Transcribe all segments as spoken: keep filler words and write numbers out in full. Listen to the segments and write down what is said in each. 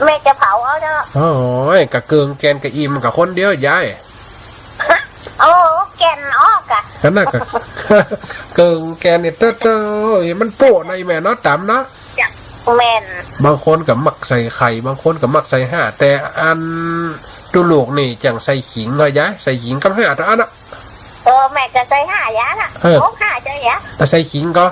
แม่จะเผาเอาเนาะ โอ้ย กะเกิ่งแก่นกะอิ่มกะคนเดียวยาย โอ้ แก่นออกอะ ก็น่าก็ เกิ่งแก่นนี่เต๊อะๆ มันโป๊ะนะอีแม่เนาะ ต๋ำเนาะ จ้ะ แม่น บางคนก็มักใส่ไข่ บางคนก็มักใส่ห้า แต่อันตุ๊ลูกนี่จั่งใส่ขิงเนาะยาย ใส่ขิงกับห้าเต้าอั้นน่ะ เออ แม่ก็ใส่ห้าอย่างน่ะ เออ หกห้าใส่อย่าง แล้วใส่ขิงก็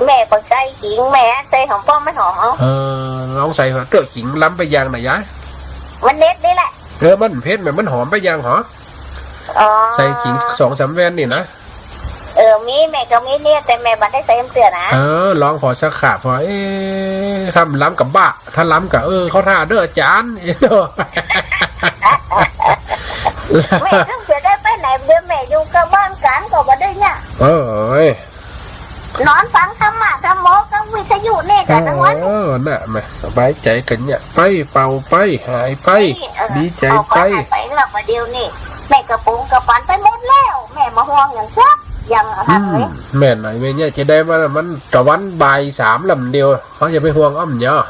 แม่บ่ใส่ขิง แม่ใส่หอมป้อมมันหอมเอา เออ ลองใส่เตื้อขิงล้ำไปอย่างน่ะยาย มันเด็ดนี่แหละ เออ มันเผ็ดแม่ มันหอมไปอย่างหอ อ๋อ ใส่ขิงสองสามแว่นนี่นะ เออ มี แม่ก็มีเนี่ย แต่แม่บ่ได้ใส่เตื้อนะ เออ ลองผ่อสักขาบผ่อ เอ๊ะ ถ้าล้ำกับบ้า ถ้าล้ำกับ เออ เข้าท่าเด้ออาจ๋ารย์ แม่เพิ่งจะได้ไปไหน เดี๋ยวแม่อยู่กับบ้านกันก็บ่ได้เนี่ย เออ เอ้ย นอนฟังธรรมะธรรมโมกับวิทยุนี่กะตังวัน เออ น่ะ แม่ สบายใจ๋กั๋นเนี่ย ไปเป่าไป หายไป เออ ดีใจ๋ไป เป่าไป หายไปแล้ว บ่าเดี่ยวนี้ แม่กะปุงกะปันไปหมดแล้ว แม่บ่ห่วงหยังสักอย่าง อืม หันเลย แม่นหน่อย แม่เนี่ยจะได้มา มันตะวันบ่ายสามลำเดียว เฮาจะไปห่วงอ้ำเนาะ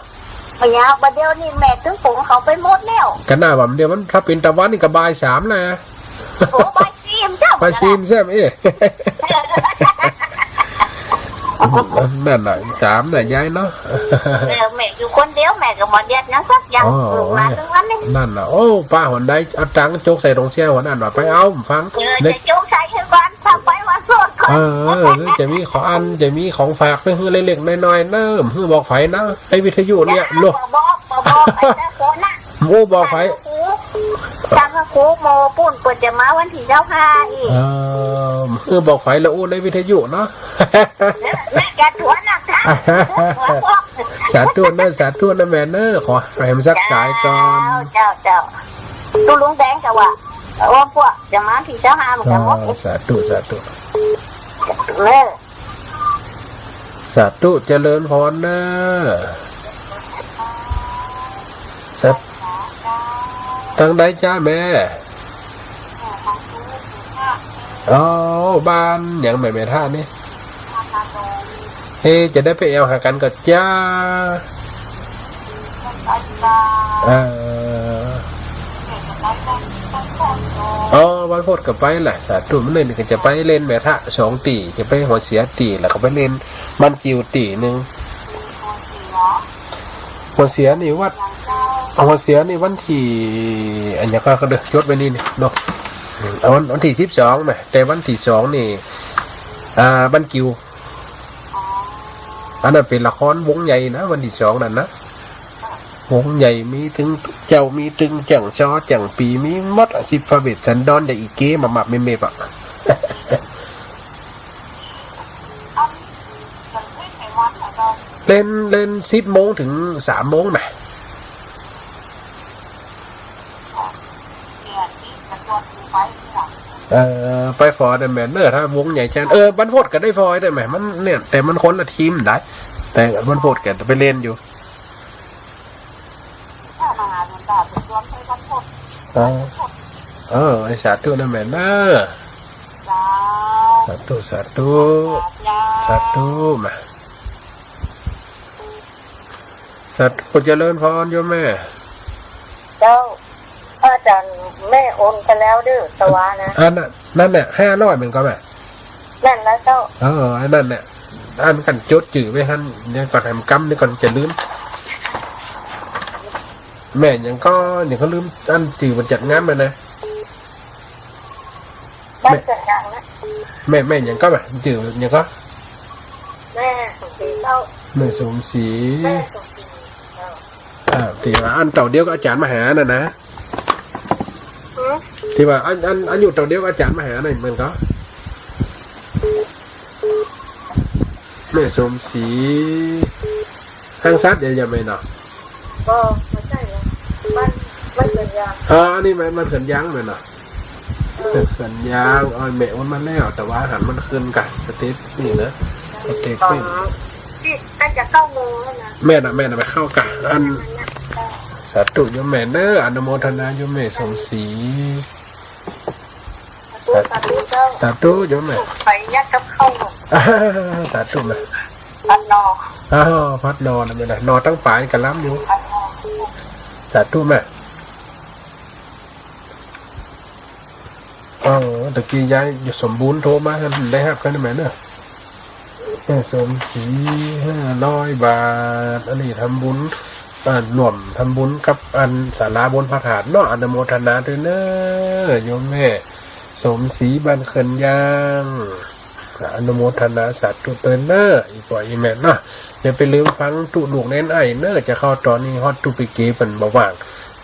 บ่าเดี่ยว บ่าเดี่ยวนี้แม่ตึงปุงเขาไปหมดแล้ว ก็น่าว่าเดี๋ยวมัน ถ้าเป๋นตะวันนี่ก็บ่ายสามแล้ว โอ้ บ่ายสี่จ้ะ บ่ายสี่แซ่บ เอ๊ะ นั่นน่ะ สามน่ะยายเนาะ เออ แม่อยู่คนเดียว แม่ก็บ่เดือดร้อนสักอย่าง อ๋อ ลูกหลานตังวันนี่ นั่นน่ะ โอ้ ป้าหนใดเอาตังค์จกใส่ตรงเสี้ยวหัวนั่นว่าไปเอาฟัง เออ นึก จะจกใส่คือกัน ถ้าไปว่าโสดก่อน เออ เออ นึกจะมีของอัน จะมีของฝากไปหื้อเล็กๆ น้อยๆ เนิ่มหื้อบอกไผนะ ไอ้วิทยุเนี่ย บ่บอก บ่บอก บ่บอก ไอ้เจ้าโกน่ะ โอ้ บอกไผ ตังครูโมปู้นเปิ้นจะมาวันตี้ซาวห้าอี้ เออ เออ บอกไผละอู้ในวิทยุเนาะ แม่จะถวนนะจ๊ะ สาธุเนอะ สาธุเนอะแม่เนอะ ขอให้มันสักสายก่อน เจ้า เจ้า เจ้า ตุ๊ลุงแดงกะว่า โอ้ พวกจะมาตี้ซาวห้าเหมือนกันหมด เออ สาธุ สาธุ เออ สาธุเจริญพรเนอะ สา ตังใดจ๊ะแม่ อ๋อ บ้านหยังแม่ แม่ท่านี่ เอ๊ะ จะได้ไปแอวหากั๋นก่อจ๊ะ เออ อ๋อ วันพุธก็ไปแหละ สาธุ มื้อนี้ก็จะไปเล่นแม่ทะสองตี้ จะไปหัวเสียตี้ แล้วก็ไปเล่นบ้านกิ่วตี้นึ่ง หัวเสียนี่วัด หัวเสียนี่วันตี้ อันเนี้ยก็เด้อ จดไว้นี่นี่เนาะ เอาวัน วันตี้สิบสองนะ แต่วันตี้สองนี่ อ่า บ้านกิ่ว อันนั้นเป๋นละครวงใหญ่นะ วันตี้สองนั่นนะ วงใหญ่มีตึงเจ้า มีตึงแจ้งซอแจ้งปี๋ มีหมดอะ สิบพระเวสสันดร อย่างอีเก๋มามับเมบๆ อะ เล่น เล่นสิบโมงเถิงสามโมงนะ เออ ไปฟอได้แม่เนอะ ถ้าวงใหญ่จัง เออ วันพุธก็ได้ฟอได้แม่ มันเนี่ย แต่มันคนละทีมได้ แต่วันพุธก็ไปเล่นอยู่ เออ เออ ไอ้สาธุนะแม่เนอะ สาธุ สาธุ สาธุ มา สาธุเจริญพรโยมแม่ เจ้า พระอาจารย์ แม่โอนไปแล้วเด้อ ตะวานะ อันนั้น นั่นแหละ ห้าร้อยเหมือนกันแม่ นั่นแล้วเจ้า เออ อันนั้นแหละ อันกั๋นจดจื้อไว้หั้น เดี๋ยวก่อน แหมกำ เดี๋ยวก่อนจะลืม แม่หยังก่อ เดี๋ยวก็ลืม อันจื้อมันจัดงานมานะ บ้านเกิดนางนะ แม่ แม่หยังก่อ แม่จื้อหยังก่อ แม่สมศรีเจ้า แม่สมศรี แม่สมศรีเจ้า อ่า ตี้ว่าอันเต้าเดียวกับอาจ๋ารย์มหาน่ะนะ หือ ตี้ว่าอัน อัน อายุเต้าเดียวกับอาจ๋ารย์มหาน่ะ เหมือนก่อ แม่สมศรี ห้างสัตว์เดี๋ยวจะไม่เนาะ บ่ บ่ใจ้นะ บ้าน บ้านเกิดยาง อ๋อ อันนี้มัน มันเกิดยางแม่นเนาะ เกิดยาง อ๋อ แม่โอนมาแล้ว แต่ว่าหันมันขึ้นกับสเตตนี่นะ สเตตนี่ ตี้ใกล้จะเก้าโมงแล้วนะ แม่น่ะ แม่น่ะไปเข้ากับอัน สาธุโยมแม่เนอะ อนุโมทนาโยมแม่สมศรี สาธุ สาธุเจ้า สาธุโยมแม่ ไปยัดกับข้าวหมก สาธุแม่ ผัดหน่อ อ้าว ผัดหน่อนะแม่นะ หน่อตั้งป๋ายกะล้ำอยู่ ผัดหน่อ สาธุแม่ เออ ตะกี้ยายสมบูรณ์โทรมา ได้ฮับกั๋นแม่เนาะ แม่สมศรี ห้าร้อยบาท อันนี้ทำบุญ อ่า ร่วมทำบุญกับอันศาลาบนพระธาตุเนาะ อนุโมทนาด้วยเนาะ โยมแม่สมศรี บ้านเขื่อนยาง อนุโมทนาสาธุด้วยเนาะ อี่ป้ออี่แม่เนาะ อย่าไปลืมฟังตุ๊ลูกเณรอ้ายเนาะ จะเข้าต๋อนนี้ฮอดตุ๊ปิเกเปิ้นบ่ว่าง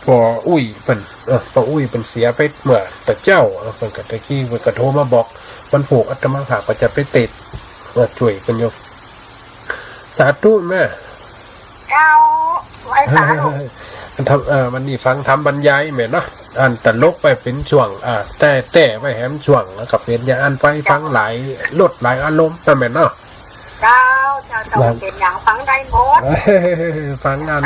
ป้ออุ๊ยเปิ้น เออ ป้ออุ๊ยเปิ้นเสียไปเมื่อตะเจ๊า เออ เปิ้นก็ตะกี้เปิ้นก็โทรมาบอก วันพูกอาตมาภาพก็จะไปเตสน์ เออ จ้วยเปิ้นอยู่ สาธุแม่ เจ้า ไหว้สาธุ อันทำ เอ่อ วันนี้ฟังธรรมบรรยายแม่เนาะ อันตลกไปเป๋นช่วง อ่า แต๊ๆ ไว้แหมช่วง แล้วก็เป๋นอย่างอันไปฟังหลายรสหลายอารมณ์นะแม่เนาะ เจ้า เจ้า เจ้า เป๋นอย่างฟังได้หมด ฟังอัน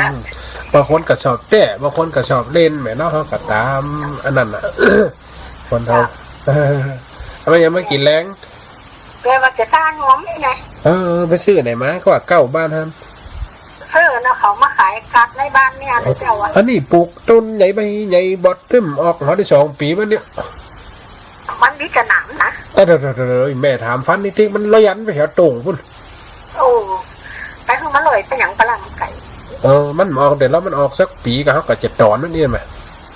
บางคนก็ชอบแต๊ บางคนก็ชอบเล่นแม่เนาะ เฮาก็ต๋ามอันนั้นน่ะ คนเฮา เจ้า เออ เอามายังมากิ๋นแลง แปลว่าจะสร้างหอมนี่ไง เออ ไปซื้อไหนมา ก็ว่าเก้าบ้านฮั่น ซื้อเนาะ เขามาขายกักในบ้านเนี่ยนะเจ้าอะ อันนี้ปลูกต้นใหญ่ใบใหญ่บอดตึ้มออกหอได้สองปี๋มันเนี่ย มันมีจะหนามนะ เออ เดี๋ยวๆๆ แม่ถามฟันนิดๆ มันลอยยันไปแถวโต่งปุ้น โอ้ ไปคือมันลอยไปหยังปะล่ะมันไกล เออ มันออกเดี๋ยวแล้วมันออกสักปี๋ก็เฮาก็จะต๋อนมันนี่แม่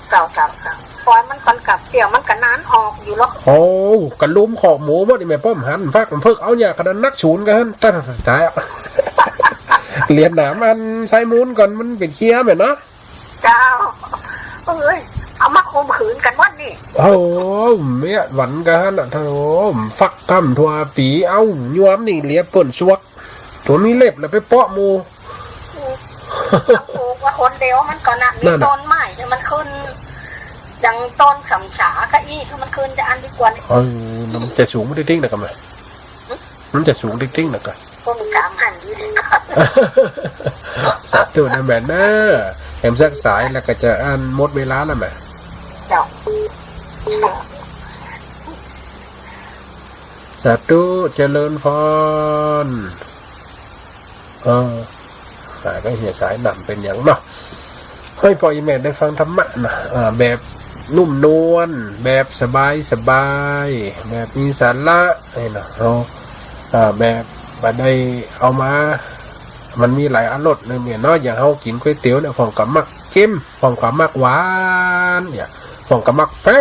เจ้า เจ้า เจ้า ปล่อยมันก่อนกับเดี๋ยวมันก็นานออกอยู่หรอก โอ้ กะลุมขอกหมูหมดนี่แม่ ป้อมหันฟักมันเพิกเอาเนี่ย ขนาดนักศูนย์กัน ตาย ตาย เลียนหนามอันไซมูนก่อนมันเป๋นเคลียร์แม่เนาะ เจ้า เอ้ย เอามาข่มขืนกั๋นหมดนี่ โอ้ เมียหวันกั๋นน่ะ โธ่ ฟักก้ำทั่วปี๋ เอ้า ยวมนี่เหลือเปิ้นซวก ตั๋วมีเล็บแล้วไปเปาะหมู่ ปลูกว่าคนเดียวมันก็น่ะ มี นั่นน่ะ ต้นไม้เนี่ยมันขึ้น อย่างต้นสำฉาก็อี้ คือมันขึ้นจะอันดีกว่านี่ เออ มันจะสูงติ๊งๆ นะกะแม่ มันจะสูงติ๊งๆ นะกะ ต้นสามหันดีดีกว่า สาธุนะแม่เนาะ แถมสักสายแล้วก็จะอันหมดเวลาแล้วแม่ เจ้า สาธุ เจริญพร เออ สายก็เหียสายหนำเป๋นหยังเนาะ ให้ป้ออี่แม่ได้ฟังธรรมะนะ อ่า แบบนุ่มนวล แบบสบายสบาย แบบมีสาระ นี่นะ เฮา อ่า แบบบ่ได้เอามา มันมีหลายอรสนะแม่เนาะ อย่างเฮากิ๋นก๋วยเตี๋ยวเนี่ย พ่องก็มักเค็ม พ่องก็มักหวาน เนี่ย พ่องก็มักเฟะ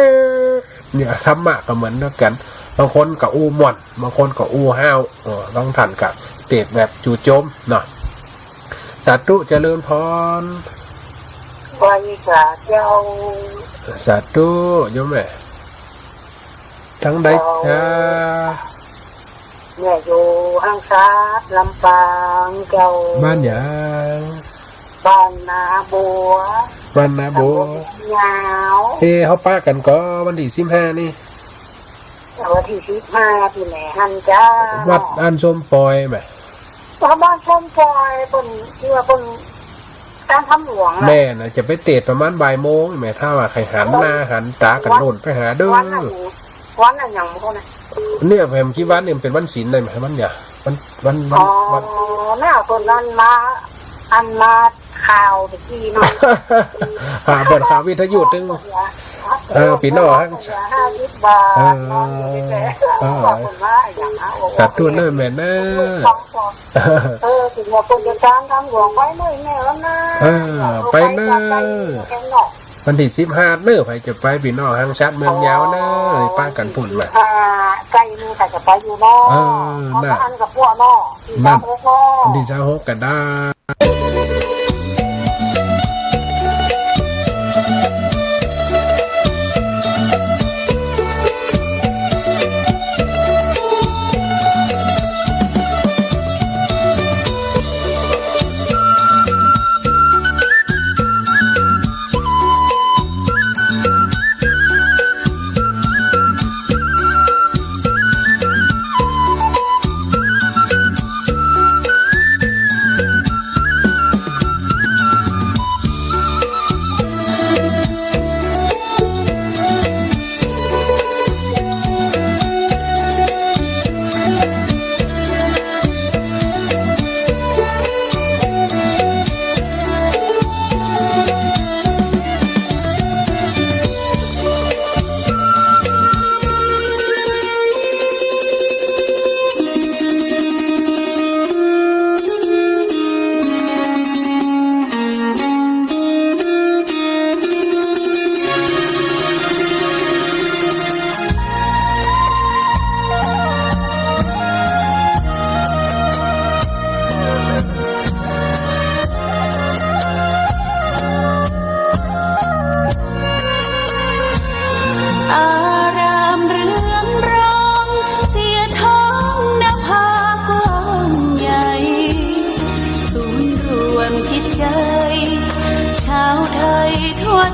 เนี่ย ธรรมะก็เหมือนกั๋น บางคนก็อู้ม่วน บางคนก็อู้ห้าว เออ บางท่านก็เตสน์แบบจู่โจมเนาะ สาธุ เจริญพร ไหว้สาเจ้า สาธุ โยมแม่ ตังใด เจ้า จ๊ะ เนี่ยอยู่ห้างซาดลำปางเจ้า บ้านหยัง บ้านนาบัว บ้านนาบัว ตำบลยาว เอ้ เฮาปะกั๋นก่อวันตี้สิบห้านี่ วันตี้สิบห้าตี้แหมหั้นเจ้า วัดอันส้มปอยแหม วัดบ้านส้มปอย เปิ้น ตี้ว่าเปิ้น ต๋ามถ้ำหลวงน่ะ แม่น่ะ จะไปเตสน์ประมาณบ่ายโมงแหม ถ้าว่าใค่หันหน้าหันต๋ากั๋นโน่นไปหาเด้อ วันนั้น วันนั้นหยังบ่ฮู้นะ เนี่ย แหม กี่วันเนี่ย มันเป๋นวันศีลได้แหม วันหยัง วัน วัน อ๋อ วัน น่ะ เปิ้นอันมา อันมาข่าวตะกี้เนาะ อ่า เปิดข่าววิทยุตึง เออ ปี้น้องฮั่น ห้าสิบบาท เออ เนาะ เออ บอกเปิ้นว่าอย่างนั้น สาธุเน้อแม่เน้อ เออ ถึงว่าเปิ้นจะสร้างทางหลวงไว้หน่อยแม่แล้วนะ เออ ไปเน้อ วันตี้สิบห้าเน้อ ใผจะไป ปี้น้องฮั่น ซาดเมืองยาวเน้อ ปะกั๋นปุ้นมา อ่า ใก้นี่ใผจะไปอยู่เนาะ เออ เนาะ อันกับพวกเนาะ ตี้ซาวหกเนาะ ตี้ซาวหกก็ได้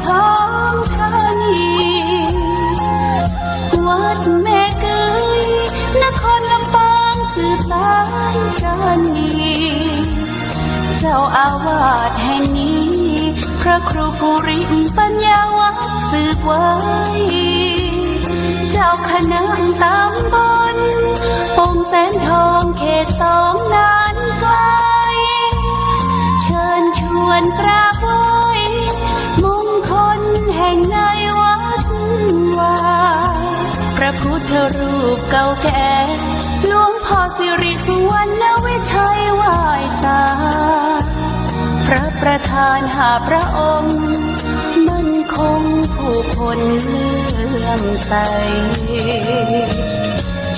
ทองธานี วัดแม่เกย นครลำปาง สืบสานกันดี เจ้าอาวาสแห่งนี้ พระครูปุริปัญญาวัฒน์สืบไว้ เจ้าคณะตำบล ปงแสนทอง เขตสองแดนไกล เชิญชวนกราบไหว้ มงคลแห่งในวัดวา พระพุทธรูปเก่าแก่ หลวงพ่อสิริสุวรรณวิชัยไหว้สา พระประธานห้าพระองค์ มั่นคงผู้คนเลื่อมใส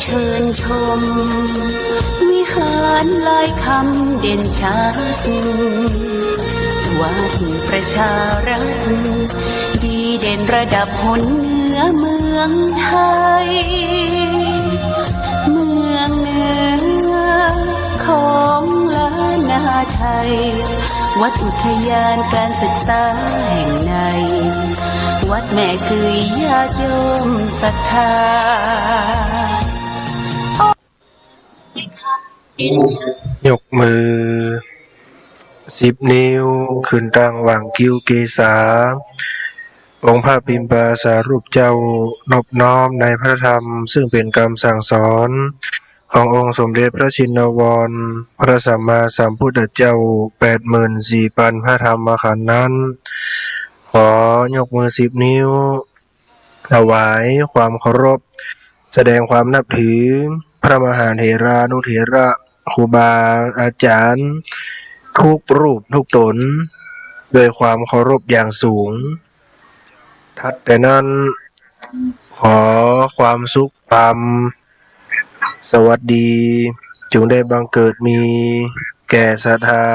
เชิญชม วิหารลายคำเด่นชัด วัดประชารัฐ ดีเด่นระดับหนเหนือเมืองไทย เมืองเหนือของล้านนาไทย วัดอุทยานการศึกษาแห่งใน วัดแม่เกยญาติโยมศรัทธา ยกมือสิบนิ้วขึ้นตั้งหว่างคิ้วเกศา องค์พระปิมปาสารูปเจ้านบน้อมในพระธรรม ซึ่งเป๋นกำสั่งสอนขององค์สมเด็จพระชินวร พระสัมมาสัมพุทธเจ้า แปดหมื่นสี่ปันพระธรรมขันธ์นั้น ขอยกมือสิบนิ้ว ถวายความเคารพ แสดงความนับถือ พระมหาเถรานุเถระ ครูบาอาจารย์ ทุกรูปทุกต๋น ด้วยความเคารพอย่างสูง ถัดแต่นั้น ขอความสุขความสวัสดี จงได้บังเกิดมีแก่ศรัทธา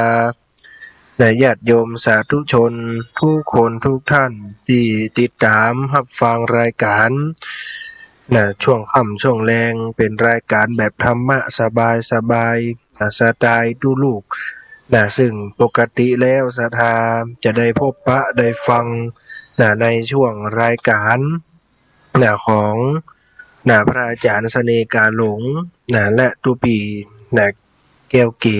และญาติโยมสาธุชนทุกคนทุกท่านตี้ติดต๋ามฮับฟังรายก๋าน นะ ช่วงค่ำช่วงแลง เป๋นรายก๋านแบบธรรมะสบายๆ นะ สไตล์ตุ๊ลุก นะ ซึ่งปกติแล้วศรัทธาจะได้พบปะได้ฟัง นะ ในช่วงรายก๋าน นะ ของ นะ พระอาจารย์เสน่ห์กาหลง นะ และตุ๊ปี๋ นะ แก้วเก๋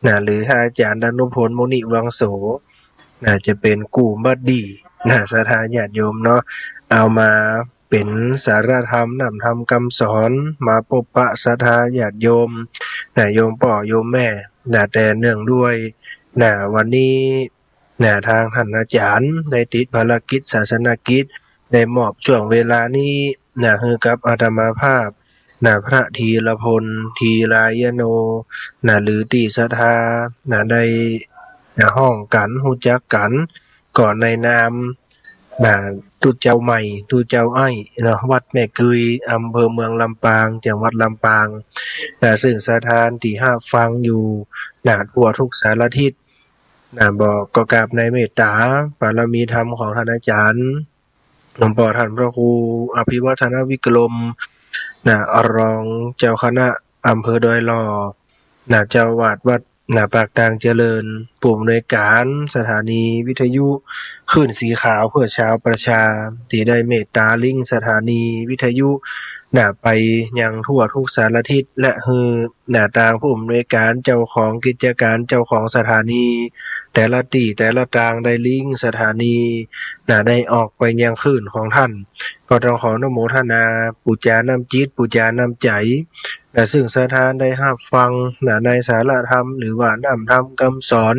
นะ หรืออาจารย์ดานุพล มุนิวังโส นะ จะเป๋นกู้บัดดี้ นะ ศรัทธาญาติโยมเนาะ เอามาเป๋นสาระธรรม น้ำธรรมกำสอน มาปบปะศรัทธาญาติโยม นะ โยมป้อโยมแม่ นะ แต่เนื่องด้วย นะ วันนี้ นะ ทางท่านอาจารย์ได้ติดภารกิจศาสนกิจ ได้มอบช่วงเวลานี้ นะ หื้อกับอาตมาภาพ นะ พระธีรพล ธีรายโน นะ หรือตี้ศรัทธา นะ ได้ นะ ฮ้องกั๋น ฮู้จักกั๋น ก็ในนาม นะ ตุ๊เจ้าใหม่ ตุ๊เจ้าอ้าย เนาะ วัดแม่เกย อำเภอเมืองลำปาง จังหวัดลำปาง นะ ซึ่งศรัทธาตี้ฮับฟังอยู่ นะ ทั่วทุกสารทิศ นะ บ่ก็กราบในเมตต๋า บารมีธรรมของท่านอาจารย์ หลวงป้อท่านพระครูอภิวัฒนวิกรม นะ รองเจ้าคณะอำเภอดอยหล่อ นะ เจ้าอาวาสวัด นะ ปากตางเจริญ ผู้อำนวยก๋านสถานีวิทยุคลื่นสีขาวเพื่อชาวประชา ตี้ได้เมตต๋าลิงก์สถานีวิทยุ นะ ไปยังทั่วทุกสารทิศ และหื้อ นะ ตางผู้อำนวยก๋าน เจ้าของกิจก๋าน เจ้าของสถานี แต่ละตี้แต่ละตางได้ลิงก์สถานี นะ ได้ออกไปยังคลื่นของท่าน ก็ต้องขออนุโมทนา ปู๋จาน้ำจิต ปู๋จาน้ำใจ๋ นะ ซึ่งศรัทธาได้ฮับฟัง นะ ในสาระธรรม หรือว่าน้ำธรรมกำสอน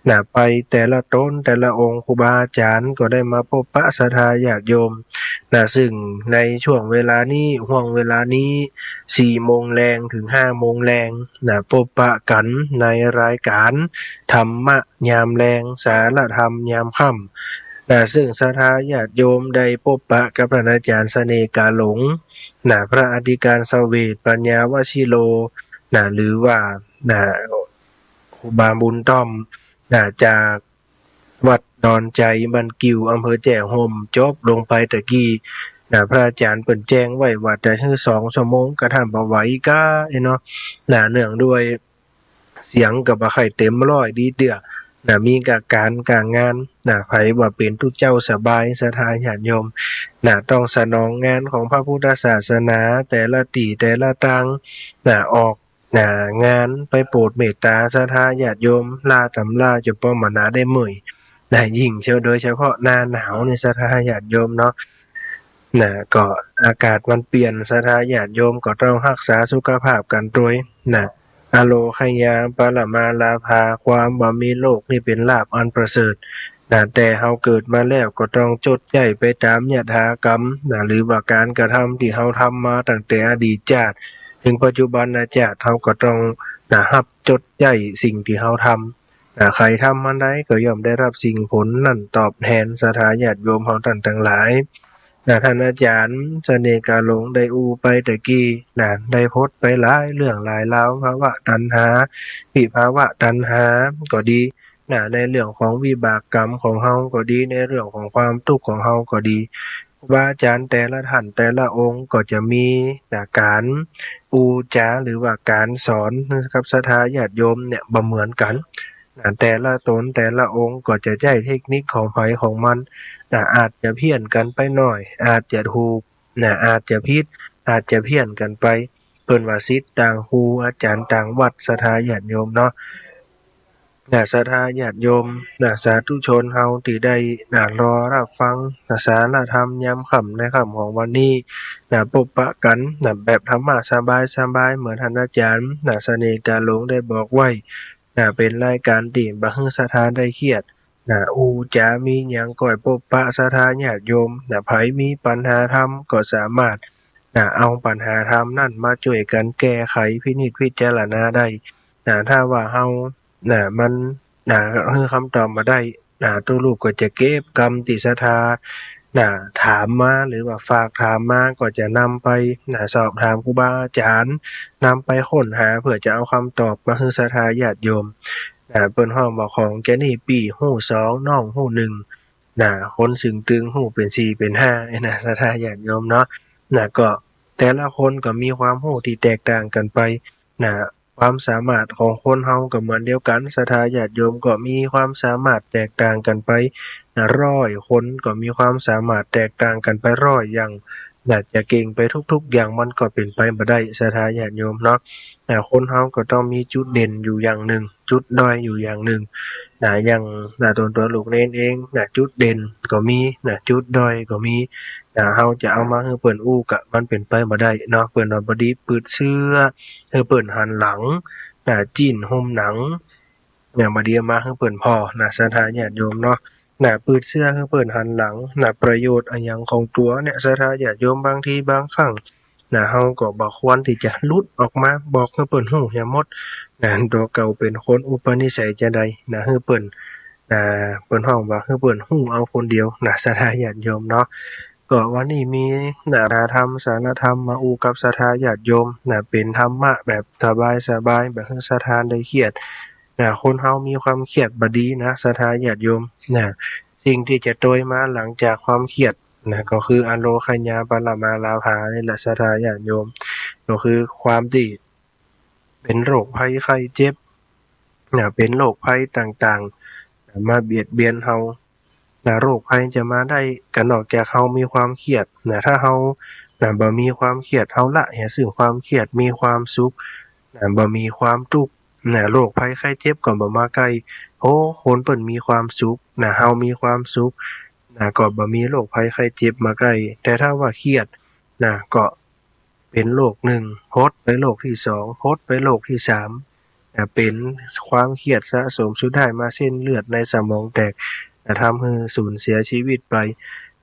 นะ ไปแต่ละต๋นแต่ละองค์ ครูบาอาจารย์ก็ได้มาปบปะศรัทธาญาติโยม นะ ซึ่งในช่วงเวลานี้ ห่วงเวลานี้ สี่โมงแลงถึงห้าโมงแลง นะ ปบปะกั๋นในรายก๋านธรรมะยามแลง สาระธรรมยามค่ำ นะ ซึ่งศรัทธาญาติโยมได้ปบปะกับท่านอาจารย์เสน่ห์กาหลง นะ พระอธิการเสวต ปัญญาวชิโร นะ หรือว่า นะ ครูบาบุญต้อม นะ จากวัดดอนใจ๋ บ้านกิ่ว อำเภอแจ้ห่ม จบลงไปตะกี้ นะ พระอาจารย์เปิ้นแจ้งไว้ว่าจะหื้อสองชั่วโมง กระทั่งบ่ไหวก้า เนาะ นะ เนื่องด้วย เสียงก็บ่ใค่เต็มร้อยดีเตื้อ นะ มีก้าก๋านก้างาน นะ ใผว่าเป๋นตุ๊เจ้าสบาย ศรัทธาญาติโยม นะ ต้องสนองงานของพระพุทธศาสนา แต่ละตี้แต่ละตาง นะ ออก นะ งานไปโปรดเมตต๋าศรัทธาญาติโยม ล่าต๋ำราจ๋นป้อมหน้าได้เมื่อย นะ ยิ่งเชียว โดยเฉพาะหน้าหนาวนี่ ศรัทธาญาติโยมเนาะ นะ ก็อากาศมันเปลี่ยน ศรัทธาญาติโยมก็ต้องฮักษาสุขภาพกั๋นตวย นะ อโรคยา ปรมาลาภา ความบ่มีโรคนี่เป๋นลาภอันประเสริฐ นะ แต่เฮาเกิดมาแล้วก็ต้องจดใจ๊ไปต๋ามยถากรรม นะ หรือว่าก๋านกระทำตี้เฮาทำมาตั้งแต่อดีตจาติ เถิงปัจจุบันจาติ เฮาก็ต้อง นะ ฮับจดใจ๊สิ่งตี้เฮาทำ นะ ใผทำอันใดก็ย่อมได้ฮับสิ่งผลนั้นตอบแทน ศรัทธาญาติโยมเฮาต้านตังหลาย นะ ต้านอาจ๋ารย์เสน่ห์กาหลงได้อู้ไปตะกี้ นะ ได้พจน์ไปหลายเรื่องหลายราว ภวตัณหา วิภวตัณหาก็ดี นะ ในเรื่องของวิบากกรรมของเฮาก็ดี ในเรื่องของความตุ๊กข์ของเฮาก็ดี ครูบาอาจ๋ารย์แต่ละต้านแต่ละองค์ก็จะมี นะ ก๋านอู้จ๋าหรือว่าก๋านสอนกับศรัทธาญาติโยมเนี่ยบ่เหมือนกั๋น นะ แต่ละต๋นแต่ละองค์ก็จะใจ๊เทคนิคของใผของมัน นะ อาจจะเพี้ยนกั๋นไปหน้อย อาจจะถูก นะ อาจจะผิด อาจจะเพี้ยนกั๋นไป เปิ้นว่าศิษย์ต่างครู อาจ๋ารย์ต่างวัด ศรัทธาญาติโยมเนาะ นะ ศรัทธาญาติโยม นะ สาธุชนเฮาตี้ได้ นะ รอฮับฟัง นะ สารธรรมยามค่ำในค่ำของวันนี้ นะ ปบปะกั๋น นะ แบบธรรมะสบายๆ เหมือนต้านอาจ๋ารย์ นะ เสน่ห์กาหลงได้บอกไว้ นะ เป๋นรายก๋านตี้บ่หื้อศรัทธาได้เครียด นะ อู้จ๋ามีหยังก้อยปบปะศรัทธาญาติโยม นะ ใผมีปัญหาธรรมก็สามารถ นะ เอาปัญหาธรรมนั้นมาจ้วยกั๋นแก้ไขพินิจพิจารณาได้ นะ ถ้าว่าเฮา นะ มัน นะ หื้อคำตอบบ่ได้ นะ ตุ๊ลูกก็จะเก็บกำตี้ศรัทธา นะ ถามมาหรือว่าฝากถามมา ก็จะนำไป นะ สอบถามครูบาอาจ๋ารย์ นำไปค้นหาเพื่อจะเอาคำตอบมาหื้อศรัทธาญาติโยม นะ เปิ้นฮ้องว่าของแก่นี่ปี้ฮู้สอง น้องฮู้นึ่ง นะ คนซึ่งตึงฮู้เป๋นสี่เป๋นห้า นะ ศรัทธาญาติโยมเนาะ นะ ก็แต่ละคนก็มีความฮู้ตี้แตกต่างกั๋นไป นะ ความสามารถของคนเฮาก็เหมือนเดียวกั๋น ศรัทธาญาติโยมก็มีความสามารถแตกต่างกั๋นไป นะ ร้อยคนก็มีความสามารถแตกต่างกั๋นไปร้อยอย่าง นะ จะเก่งไปทุกๆ อย่างมันก็เป๋นไปบ่ได้ ศรัทธาญาติโยมเนาะ นะ คนเฮาก็ต้องมีจุดเด่นอยู่อย่างนึ่ง จุดด้อยอยู่อย่างนึ่ง นะ อย่าง นะ ต๋นตั๋วลูกเณรเอง นะ จุดเด่นก็มี นะ จุดด้อยก็มี นะ เฮาจะเอามาหื้อเปิ้นอู้ก็มันเป๋นไปบ่ได้เนาะ เปิ้นว่าบ่ดีปืดเสื้อหื้อเปิ้นหันหลัง นะ จิ๊นห่มหนัง เนี่ย บ่ดีเอามาหื้อเปิ้นผ่อ นะ ศรัทธาญาติโยมเนาะ นะ ปืดเสื้อหื้อเปิ้นหันหลัง นะ ประโยชน์อะหยังของตั๋วเนี่ย ศรัทธาญาติโยม บางทีบางครั้ง นะ เฮาก็บ่ควรตี้จะหลุดออกมาบอกหื้อเปิ้นฮู้เหียหมด นะ ตั๋วเก่าเป๋นคนอุปนิสัยจาใด นะ หื้อเปิ้น นะ เปิ้นฮ้องว่าหื้อเปิ้นฮู้เอาคนเดียว นะ ศรัทธาญาติโยมเนาะ ก็วันนี้มี นะ ธรรม สารธรรมมาอู้กับศรัทธาญาติโยม นะ เป๋นธรรมะแบบสบายๆ บ่หื้อศรัทธาได้เครียด นะ คนเฮามีความเครียดบ่ดีนะ ศรัทธาญาติโยม นะ สิ่งตี้จะตวยมาหลังจากความเครียด นะ ก็คืออโรคยา ปรมาลาภานี่แหละ ศรัทธาญาติโยม ก็คือความตี้เป๋นโรคภัยไข้เจ็บ นะ เป๋นโรคภัยต่างๆ นะ มาเบียดเบียนเฮา นะ โรคภัยจะมาได้ก็นอกจากเฮามีความเครียด นะ ถ้าเฮา นะ บ่มีความเครียด เฮาละเหียซึ่งความเครียด มีความสุข นะ บ่มีความตุ๊กข์ นะ โรคภัยไข้เจ็บก็บ่มาใก้ โอ้ คนเปิ้นมีความสุข นะ เฮามีความสุข นะ ก็บ่มีโรคภัยไข้เจ็บมาใก้ แต่ถ้าว่าเครียด นะ ก็เป๋นโรคนึ่ง หดไปโรคตี้สอง หดไปโรคตี้สาม นะ เป๋นความเครียดสะสมสุดท้ายมาเส้นเลือดในสมองแตก นะ ทำหื้อสูญเสียชีวิตไป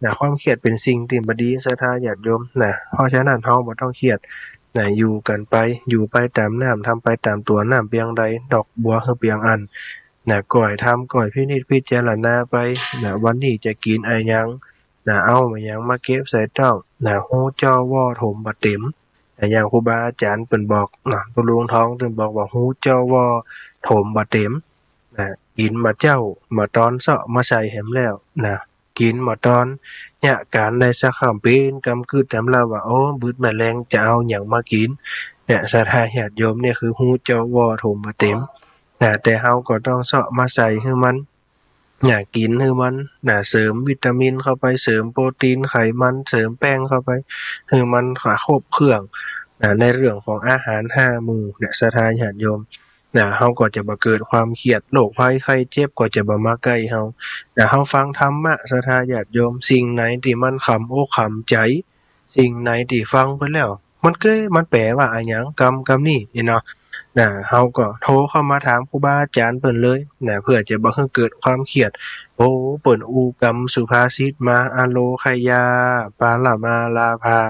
นะ ความเครียดเป๋นสิ่งตี้บ่ดี ศรัทธาญาติโยม นะ เพราะฉะนั้นเฮาบ่ต้องเครียด นะ อยู่กั๋นไป อยู่ไปต๋ามน้ำ ทำไปต๋ามตั๋ว น้ำเปียงใด ดอกบัวหื้อเปียงอั้น นะ ก้อยทำ ก้อยพินิจพิจารณาไป นะ วันนี้จะกิ๋นอะหยัง นะ เอาอะหยังมาเก็บใส่ต๊อก นะ ฮู้จ้อว่อถมบ่เต็ม นะ อย่างครูบาอาจ๋ารย์เปิ้นบอก นะ ตุ๊ลุงทองเปิ้นบอกว่า ฮู้จ้อว่อถมบ่เต็ม นะ กิ๋นบ่าเจ๊า บ่าตอนเซาะมาใส่แหมแล้ว นะ กิ๋นบ่าตอน เยียะก๋านได้สักค่ำ เป๋นกำกึ๊ดแหมแล้วว่า โอ้ บึดแม่แลงจะเอาหยังมากิ๋น เนี่ย ศรัทธาญาติโยม เนี่ยคือฮู้จ้อว่อถมบ่เต็ม นะ แต่เฮาก็ต้องเซาะมาใส่หื้อมัน นะ กิ๋นหื้อมัน นะ เสริมวิตามินเข้าไป เสริมโปรตีน ไขมัน เสริมแป้งเข้าไป หื้อมันครบเครื่อง นะ ในเรื่องของอาหารห้าหมู่เนี่ย ศรัทธาญาติโยม นะ เฮาก็จะบ่เกิดความเครียด โรคภัยไข้เจ็บก็จะบ่มาใก้เฮา นะ เฮาฟังธรรมะ ศรัทธาญาติโยม สิ่งไหนตี้มันขำอกขำใจ๋ สิ่งไหนตี้ฟังไปแล้ว มันเกย มันแป๋ว่าอะหยัง กำ กำนี้นี่เนาะ นะ เฮาก็โทรเข้ามาถามครูบาอาจ๋ารย์เปิ้นเลย นะ เพื่อจะบ่หื้อเกิดความเครียด โอ้ เปิ้นอู้กำสุภาษิตมา อโลคยา ปาละมาลาภา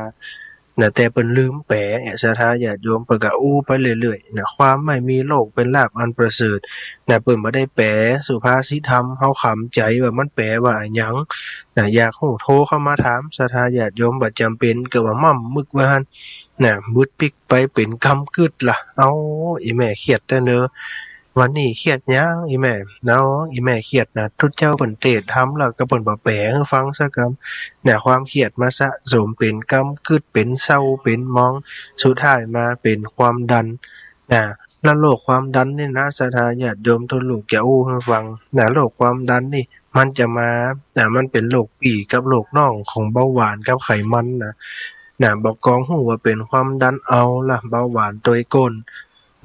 นะ แต่เปิ้นลืมแป๋ ศรัทธาญาติโยม เปิ้นก็อู้ไปเรื่อยๆ นะ ความไม่มีโรคเป็นลาภอันประเสริฐ นะ เปิ้นบ่ได้แป๋สุภาษิตธรรม เฮาขำใจ๋ว่ามันแป๋ว่าอะหยัง นะ อยากฮู้โทรเข้ามาถาม ศรัทธาญาติโยม บ่จ๋ำเป๋นก็ว่าม่ำมึกว่าหั้น นะ บึดปิ๊กไปเป๋นกำกึ๊ดละ เอ้า อี่แม่เครียดแต๊เนอ วันนี้เครียดหยังอี่แม่ เนาะ อี่แม่เครียดนะ ตุ๊เจ้าเปิ้นเตสน์ธรรมแล้วก็เปิ้นบ่แป๋หื้อฟังสักกำ นะ ความเครียดมาสะสมเป๋นกำกึ๊ด เป๋นเศร้า เป๋นหมอง สุดท้ายมาเป๋นความดัน นะ แล้วโรคความดันนี่นะ ศรัทธาญาติโยม ตุ๊ลูกจะอู้หื้อฟัง นะ โรคความดันนี่มันจะมา นะ มันเป๋นโรคปี้กับโรคน้องของเบาหวานกับไขมันนะ นะ บ่กองฮู้ว่าเป๋นความดันเอาละ เบาหวานตวยก้น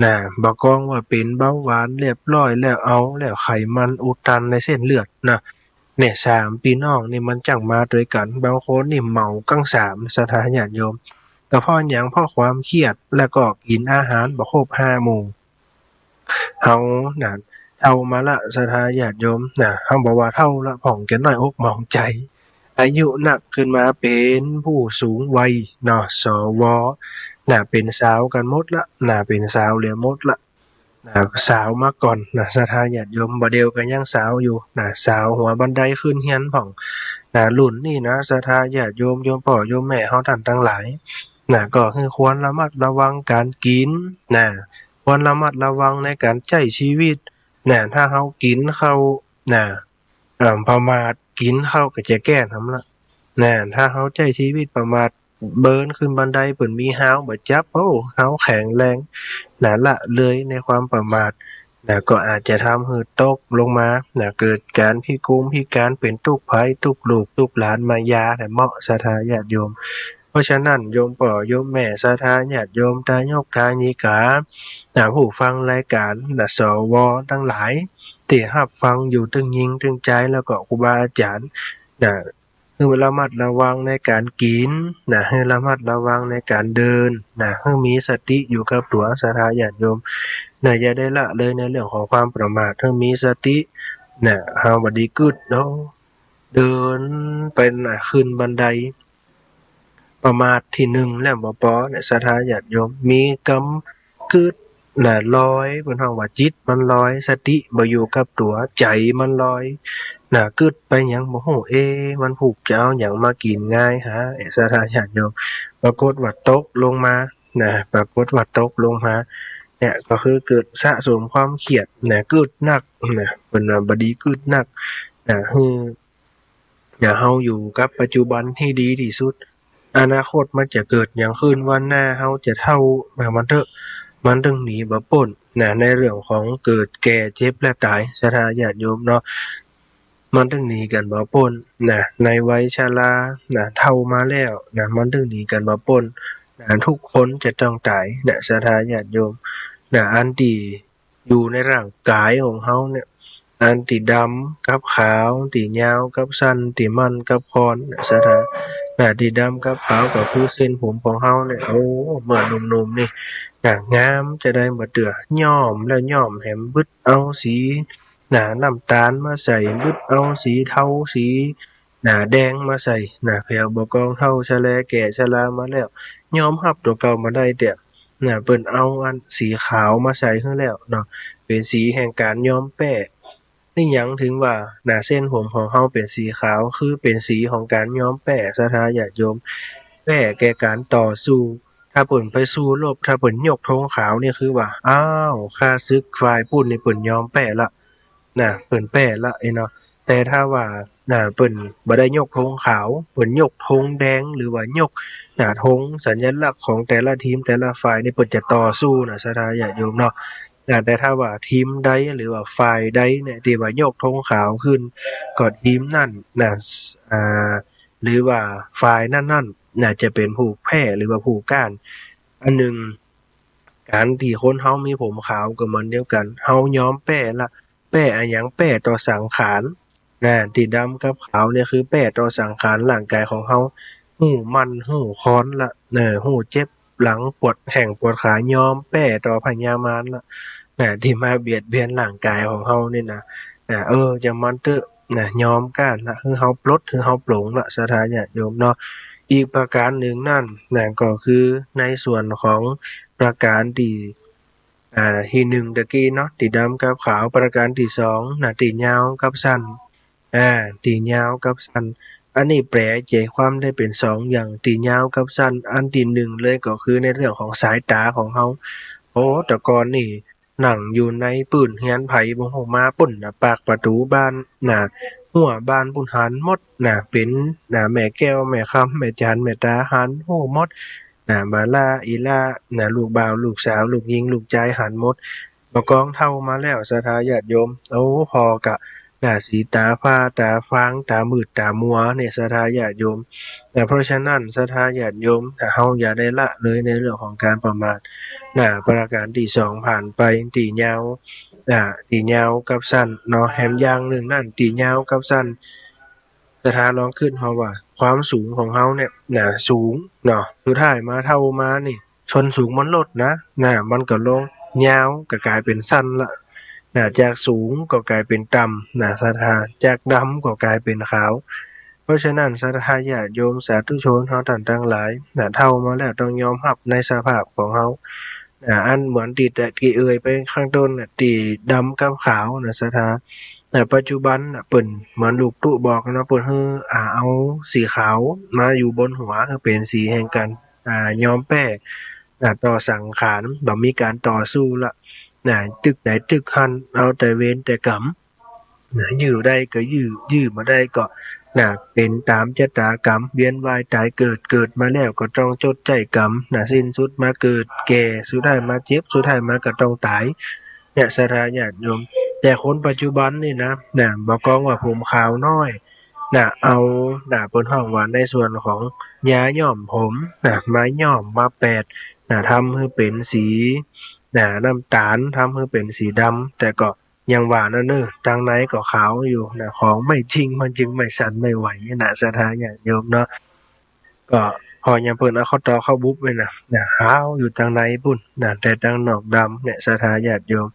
นะ บ่กองว่าเป๋นเบาหวานเรียบร้อยแล้ว เอาแล้วไขมันอุดตันในเส้นเลือดนะ เนี่ย สามปี้น้องนี่มันจั้งมาตวยกั๋น บางคนนี่เหมากั๋งสาม ศรัทธาญาติโยม ก็เพราะหยัง เพราะความเครียด แล้วก็กิ๋นอาหารบ่ครบห้าหมู่ เฮานะ เฒ่ามาละ ศรัทธาญาติโยมนะ เฮาบ่ว่าเฒ่าละ ผ่องแก่น้อยอกหมองใจ๋ อายุนักขึ้นมาเป๋นผู้สูงวัยเนาะ สว นะ เป๋นสาวกั๋นหมดละ นะ เป๋นสาวเหลือหมดละ นะ สาวมาก่อนนะ ศรัทธาญาติโยม บ่าเดี่ยวก็ยังสาวอยู่นะ สาวหัวบันไดขึ้นเฮียนพ่องนะ รุ่นนี้นะ ศรัทธาญาติโยม โยมป้อโยมแม่เฮาต้านตังหลายนะ ก็คือควรระมัดระวังก๋านกิ๋นนะ ควรระมัดระวังในก๋านใจ๊ชีวิตนะ ถ้าเฮากิ๋นเข้านะ เอ่อ ประมาท กิ๋นเข้าก็จะแก้ทำละนะ ถ้าเฮาใจ๊ชีวิตประมาท เดินขึ้นบันไดเปิ้นมีฮาวบ่จับ โอ้ เฮาแข็งแรงนะ ละเลยในความประมาทนะ ก็อาจจะทำหื้อตกลงมานะ เกิดก๋านพิกงพิก๋าน เป๋นตุ๊กใผตุ๊กลูกตุ๊กหลานมายานะ เมาะ ศรัทธาญาติโยม เพราะฉะนั้น โยมป้อโยมแม่ ศรัทธาญาติโยม ตายกตายิกานะ ผู้ฟังรายก๋านนะ สว ตังหลาย ตี้ฮับฟังอยู่ ตึงญิงตึงจาย แล้วก็ครูบาอาจ๋ารย์นะ หื้อระมัดระวังในก๋านกิ๋นนะ หื้อระมัดระวังในก๋านเดินนะ หื้อมีสติอยู่กับตั๋ว ศรัทธาญาติโยมนะ อย่าได้ละเลยในเรื่องของความประมาท หื้อมีสตินะ เฮาบ่ดีกึ๊ดเนาะ เดินไปนะ ขึ้นบันได ประมาทตี้นึ่งแล้วบ่ปอนะ ศรัทธาญาติโยม มีกำกึ๊ดนะ ลอย เปิ้นฮ้องว่าจิตมันลอย สติบ่อยู่กับตั๋ว ใจ๋มันลอยนะ กึ๊ดไปหยังบ่ฮู้ เอ๊ะ วันพูกจะเอาหยังมากิ๋นงายหา เอ๊ะ ศรัทธาญาติโยม ปรากฏว่าตกลงมานะ ปรากฏว่าตกลงมา เนี่ย ก็คือเกิดสะสมความเครียดนะ กึ๊ดนักนะ เปิ้นว่าบ่ดีกึ๊ดนักนะ หื้อ อย่า เฮาอยู่กับปัจจุบันให้ดีตี้สุด อนาคตมันจะเกิดหยังขึ้นวันหน้า เฮาจะเฒ่ามามันเต๊อะ มันตึงหนีบ่ป๊นนะ ในเรื่องของเกิดแก่เจ็บและต๋าย ศรัทธาญาติโยมเนาะ มันตึงหนีกั๋นบ่ป๊นนะ ในวัยชรานะ เฒ่ามาแล้วนะ มันตึงหนีกั๋นบ่ป๊นนะ ทุกคนจะต้องต๋ายนะ ศรัทธาญาติโยมนะ อันตี้ อยู่ในร่างก๋ายของเฮาเนี่ย อันตี้ดำกับขาว ตี้ยาวกับสั้น ตี้มั่นกับคอนเนี่ย ศรัทธา นะ ตี้ดำกับขาวก็คือเส้นผมของเฮาเนี่ย โอ้ เมื่อหนุ่มๆ นี่ นะ งามจะใดบ่เตื้อ ย้อมแล้วย้อมแหม บึดเอาสี นะ น้ำต๋าลมาใส่ บึดเอาสีเทา สี นะ แดงมาใส่ นะ แผวบ่กองเฒ่าชะแลแก่ชรามาแล้ว ยอมฮับตั๋วเก่าบ่ได้เตื้อ นะ เปิ้นเอาอันสีขาวมาใส่หื้อแล้วเนาะ เป๋นสีแห่งก๋านยอมแป๊ นี่หยังเถิงว่า นะ เส้นผมของเฮาเป๋นสีขาว คือเป๋นสีของก๋านยอมแป๊ ศรัทธาญาติโยม แป๊แก่ก๋านต่อสู้ ถ้าเปิ้นไปสู้รบ ถ้าเปิ้นยกธงขาวนี่คือว่า อ้าว ข้าศึกฝ่ายปู้นนี่เปิ้นยอมแป๊ละ นะ เปิ้นแป๊ละ เอ้ยเนาะ แต่ถ้าว่า นะ เปิ้นบ่ได้ยกธงขาว เปิ้นยกธงแดง หรือว่ายก นะ ธงสัญลักษณ์ของแต่ละทีมแต่ละฝ่ายนี่ เปิ้นจะต่อสู้นะ ศรัทธาญาติโยมเนาะ นะ แต่ถ้าว่าทีมใดหรือว่าฝ่ายใดเนี่ยตี้ว่ายกธงขาวขึ้น ก็ทีมนั้นนะ อ่า หรือว่าฝ่ายนั้นๆ นะ จะเป๋นผู้แพ้หรือว่าผู้ก๊าน อันนึ่ง ก๋านตี้คนเฮามีผมขาวก็เหมือนเดียวกั๋น เฮายอมแป้ละ แป้อะหยัง แป้ต่อสังขาร นะ ตี้ดำกับขาวเนี่ยคือแป้ต่อสังขารร่างก๋ายของเฮา ฮู้มั่นฮู้คอนละ เออ ฮู้เจ็บหลังปวดแข้งปวดขา ยอมแป้ต่อพญามารละ นะ ตี้มาเบียดเบียนร่างก๋ายของเฮานี่นะ นะ เออ จะมันเต๊อะ นะ ยอมก๊านละ หื้อเฮาปลด หื้อเฮาปลงละ ศรัทธาญาติโยมเนาะ อีกประก๋านนึ่งนั้น นะ ก็คือในส่วนของประก๋านตี้ อ่า ตี้นึ่งตะกี้เนาะ ตี้ดำกับขาว ประก๋านตี้สองนะ ตี้ยาวกับสั้น อ่า ตี้ยาวกับสั้น อันนี้แปลใจ๋ความได้เป๋นสองอย่าง ตี้ยาวกับสั้น อันตี้นึ่งเลยก็คือในเรื่องของสายต๋าของเฮา โอ้ แต่ก่อนนี่ นั่งอยู่ในปื้นเฮือนใผบ่ฮู้ มาปู๊นน่ะ ปากประตู๋บ้านน่ะ ฮั้วบ้านปู๊นหันหมดน่ะ เป๋นน่ะ แม่แก้ว แม่คำ แม่จันทร์ แม่ต๋า หันฮู้หมดน่ะ บ่าล่าอี่ล่าน่ะ ลูกบ่าว ลูกสาว ลูกญิง ลูกจาย หันหมด บ่ากองเฒ่ามาแล้ว ศรัทธาญาติโยม โอ้ ผ่อก่ะ น่ะ สีต๋าฟ้า ต๋าฟาง ต๋ามืด ต๋ามัว เนี่ย ศรัทธาญาติโยม นะ เพราะฉะนั้น ศรัทธาญาติโยม นะ เฮาอย่าได้ละเลยในเรื่องของก๋านประมาท นะ ประก๋านตี้สองผ่านไป ตี้ยาว นะ ตี้ยาวกับสั้นเนาะ แถมอย่างนึ่งนั้น ตี้ยาวกับสั้น ศรัทธาลองกึ๊ดเฮาว่า ความสูงของเฮาเนี่ย นะ สูงเนาะ สุดท้ายมาเฒ่ามานี่ ส้นสูงมันลดนะ นะ มันก็ลง ยาวก็ก๋ายเป๋นสั้นละ นะ จากสูงก็ก๋ายเป๋นต่ำ นะ ศรัทธา จากดำก็ก๋ายเป๋นขาว เพราะฉะนั้น ศรัทธาญาติโยมสาธุชนเฮาต้านตังหลาย นะ เฒ่ามาแล้วต้องยอมฮับในสภาพของเฮา นะ อันเหมือนตี้ตะกี้เอ่ยไปข้างต้นน่ะ ตี้ดำกับขาวนะ ศรัทธา นะ ปัจจุบันน่ะ เปิ้นเหมือนลูกตุ๊บอกนะ เปิ้นหื้อ อ่า เอาสีขาวมาอยู่บนหัว หื้อเป๋นสีแห่งก๋าน อ่า ยอมแป้ อ่า ต่อสังขาร บ่มีก๋านต่อสู้ละ นะ ตึกใดตึกหั้น เอาแต่เวรแต่กรรม นะ ยื้อได้ก็ยื้อ ยื้อบ่ได้ก็ นะ เป๋นต๋ามจะต๋ากรรม เวียนว่ายต๋ายเกิด เกิดมาแล้วก็ต้องจดใจ๊กรรม นะ สิ้นสุดมาเกิดแก่ สุดท้ายมาเจ็บ สุดท้ายมาก็ต้องต๋าย เนี่ย ศรัทธาญาติโยม แต่คนปัจจุบันนี่นะ นะ บ่ากองว่าผมขาวน้อย นะ เอา นะ เปิ้นฮ้องว่าในส่วนของยาย้อมผม นะ มาย้อมมาแปด นะ ทำหื้อเป๋นสี นะ น้ำต๋าล ทำหื้อเป๋นสีดำ แต่ก็อย่างว่านั่นเน่อ ตังในก็ขาวอยู่ นะ ของไม่จริงมันจึงไม่สั่นไม่ไหว นะ ศรัทธาญาติโยมเนาะ ก็ผ่อยังเปิ้นเอาเข้าตอกเข้าบุบไว้นะ นะ ขาวอยู่ตังในปู๊นนะ แต่ตังนอกดำ เนี่ย ศรัทธาญาติโยม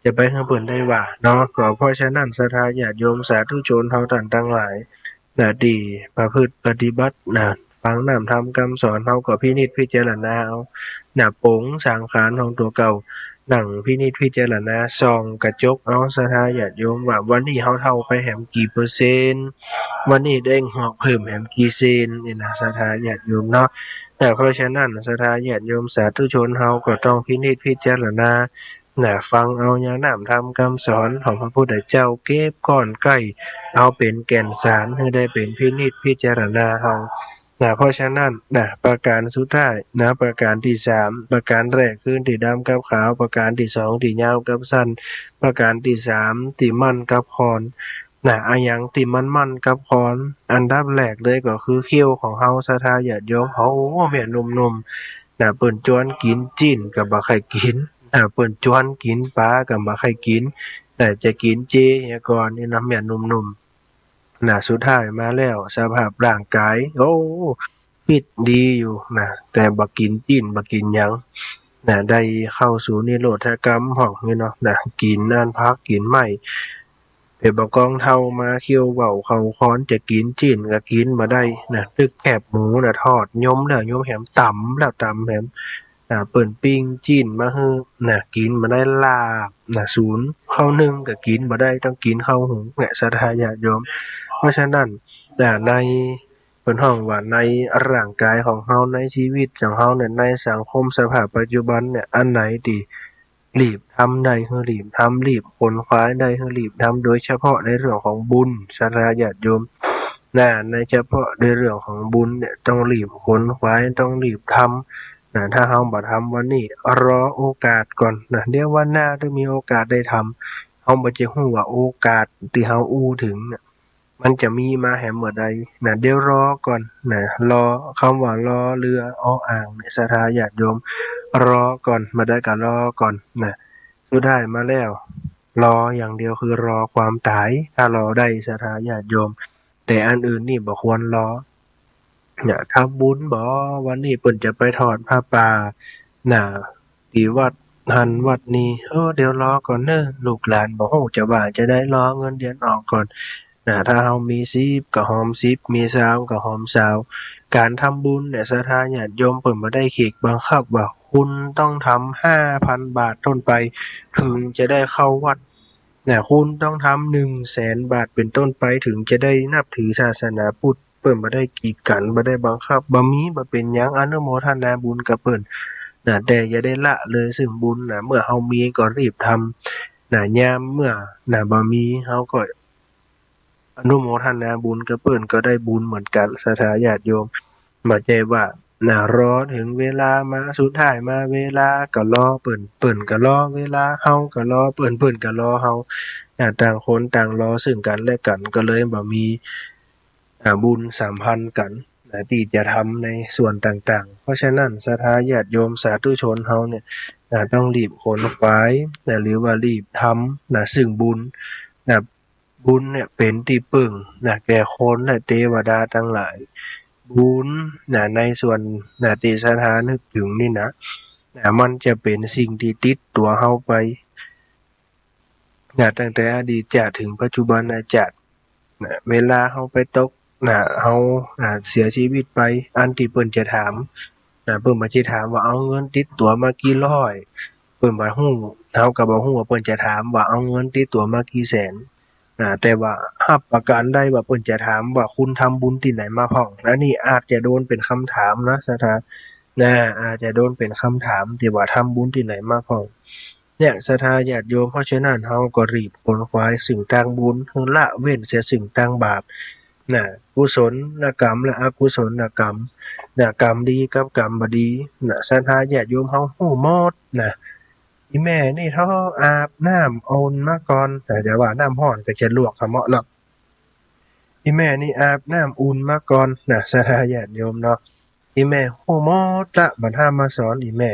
จะไปหื้อเปิ้นได้ว่าเนาะ ก็เพราะฉะนั้น ศรัทธาญาติโยมสาธุชนเฮาต้านตังหลาย นะ ตี้ประพฤติปฏิบัติ นะ ฟังน้ำธรรมกำสอน เฮาก็พินิจพิจารณาเอา นะ ป๋งสังขารของตั๋วเก่า นั่งพินิจพิจารณา ส่องกระจกเอา ศรัทธาญาติโยม ว่าวันนี้เฮาเฒ่าไปแหมกี่เปอร์เซ็นต์ วันนี้ได้หงอกเพิ่มแหมกี่เซน เนี่ยนะ ศรัทธาญาติโยมเนาะ นะ เพราะฉะนั้น ศรัทธาญาติโยมสาธุชนเฮาก็ต้องพินิจพิจารณา นะ ฟังเอายังน้ำธรรมกำสอนของพระพุทธเจ้า เก็บก้อนใก้ เอาเป๋นแก่นสาร หื้อได้เป๋นพินิจพิจารณาเฮา นะ เพราะฉะนั้น นะ ประก๋านสุดท้าย นะ ประก๋านตี้สาม ประก๋านแรกคือตี้ดำกับขาว ประก๋านตี้สองตี้ยาวกับสั้น ประก๋านตี้สามตี้มั่นกับคอน นะ อะหยังตี้มันมั่นกับคอน อันดับแรกเลยก็คือเขี้ยวของเฮา ศรัทธาญาติโยมเฮา แม่หนุ่มๆ นะ เปิ้นจวนกิ๋นจิ๊นก็บ่ใค่กิ๋น นะ เปิ้นจวนกิ๋นป๋าก็บ่ใค่กิ๋น นะ จะกิ๋นเจเหียก่อน นี่นะ แม่หนุ่มๆ นะ สุดท้ายมาแล้ว สภาพร่างก๋าย โอ้ ฟิตดีอยู่นะ แต่บ่กิ๋นจิ๊น บ่กิ๋นหยัง นะ ได้เข้าสู่นิโรธกรรมพ่องนี่เนาะ นะ กิ๋นอันผัก กิ๋นไม้ แต่บ่ากองเฒ่ามาเขี้ยวเว้าเข่าคอน จะกิ๋นจิ๊นก็กิ๋นบ่ได้นะ ตึกแคบหมูนะ ทอด ยมแล้วยมแหม ต๋ำแล้วต๋ำแหม นะ เปิ้นปิ้งจิ๊นมาหื้อ นะ กิ๋นบ่ได้ ลาบ นะ สูนข้าวนึ่งก็กิ๋นบ่ได้ ต้องกิ๋นข้าวหุง เนี่ย ศรัทธาญาติโยม เพราะฉะนั้น นะ ใน เปิ้นฮ้องว่าในร่างก๋ายของเฮา ในชีวิตของเฮาเนี่ย ในสังคมสภาพปัจจุบันเนี่ย อันไหนตี้รีบทำได้หื้อรีบทำ รีบขนขวายได้หื้อรีบทำ โดยเฉพาะในเรื่องของบุญ ศรัทธาญาติโยม นะ ในเฉพาะในเรื่องของบุญเนี่ย ต้องรีบขนขวาย ต้องรีบทำ นะ ถ้าเฮาบ่ทำวันนี้ รอโอกาสก่อนนะ เดี๋ยววันหน้าถ้ามีโอกาสได้ทำ เฮาบ่จะฮู้ว่าโอกาสตี้เฮาอู้เถิงเนี่ย มันจะมีมาแหมเมื่อใดนะ เดี๋ยวรอก่อนนะ รอ กำว่ารอเรือ ออ่างเนี่ย ศรัทธาญาติโยม รอก่อน บ่ได้ก็รอก่อนนะ สุดท้ายมาแล้ว รออย่างเดียวคือรอความต๋าย ถ้ารอได้ ศรัทธาญาติโยม แต่อันอื่นนี่บ่ควรรอ เนี่ย ทำบุญบ่ วันนี้เปิ้นจะไปทอดผ้าป่านะ ตี้วัดหั้นวัดนี้ เออ เดี๋ยวรอก่อนเน่อ ลูกหลานบ่ฮู้จะว่าจะใด รอเงินเดือนออกก่อนนะ ถ้าเฮามีสิบก็หอมสิบ มีซาวก็หอมซาว ก๋านทำบุญเนี่ย ศรัทธาญาติโยม เปิ้นบ่ได้ขีดบังคับว่าคุณต้องทำห้าพันบาทต้นไป เถิงจะได้เข้าวัด นะ คุณต้องทำหนึ่งแสนบาทเป๋นต้นไป เถิงจะได้นับถือศาสนาพุทธ เปิ้นบ่ได้กีดกัณฑ์ บ่ได้บังคับ บ่มี บ่เป๋นหยัง อนุโมทนาบุญกับเปิ้นนะ แต่อย่าได้ละเลยซึ่งบุญนะ เมื่อเฮามีก็รีบทำนะ ยามเมื่อนะ บ่มี เฮาก็อนุโมทนาบุญกับเปิ้น ก็ได้บุญเหมือนกั๋น ศรัทธาญาติโยม บ่ใจ้ว่านะ รอเถิงเวลามา สุดท้ายมาเวลาก็รอเปิ้น เปิ้นก็รอเวลา เฮาก็รอเปิ้น เปิ้นก็รอเฮานะ ต่างคนต่างรอซึ่งกั๋นและกั๋น ก็เลยบ่มี อ่า บุญสัมพันธ์กั๋นนะ ตี้จะทำในส่วนต่างๆ เพราะฉะนั้น ศรัทธาญาติโยมสาธุชนเฮาเนี่ยนะ ต้องรีบขนขวายนะ หรือว่ารีบทำนะ ซึ่งบุญนะ บุญเนี่ยเป๋นตี้เปิ้งนะ แก่คนและเตวดาตังหลาย บุญนะ ในส่วนนะ ตี้ศรัทธานึกเถิงนี่นะ นะ มันจะเป๋นสิ่งตี้ติดตั๋วเฮาไปนะ ตั้งแต่อดีตจาติเถิงปัจจุบันนะจาตินะ เวลาเฮาไปตกนะ เฮานะ เสียชีวิตไป อันตี้เปิ้นจะถามนะ เปิ้นบ่จะถามว่าเอาเงินติดตั๋วมากี่ร้อย เปิ้นบ่ฮู้ เฮาก็บ่ฮู้ว่าเปิ้นจะถามว่าเอาเงินติดตั๋วมากี่แสน นะ แต่ว่าฮับประกั๋นได้ว่าเปิ้นจะถามว่าคุณทำบุญตี้ไหนมาพ่อง อันนี้อาจจะโดนเป๋นคำถามนะ ศรัทธา นะ อาจจะโดนเป๋นคำถามตี้ว่าทำบุญตี้ไหนมาพ่อง เนี่ย ศรัทธาญาติโยม เพราะฉะนั้นเฮาก็รีบขนขวายซึ่งตางบุญ หื้อละเว้นเสียซึ่งตางบาปนะ กุศลกรรมและอกุศลกรรมนะ กรรมดีกับกรรมบ่ดีนะ ศรัทธาญาติโยมเฮาฮู้หมดนะ อี่แม่นี่เต้าอาบน้ำอุ่นมาก่อน แต่จะว่าน้ำฮ้อนก็จะลวกกะเหมาะเนาะ อี่แม่นี่อาบน้ำอุ่นมาก่อนนะ ศรัทธาญาติโยมเนาะ อี่แม่ฮู้หมดละ บ่ต้องมาสอนอี่แม่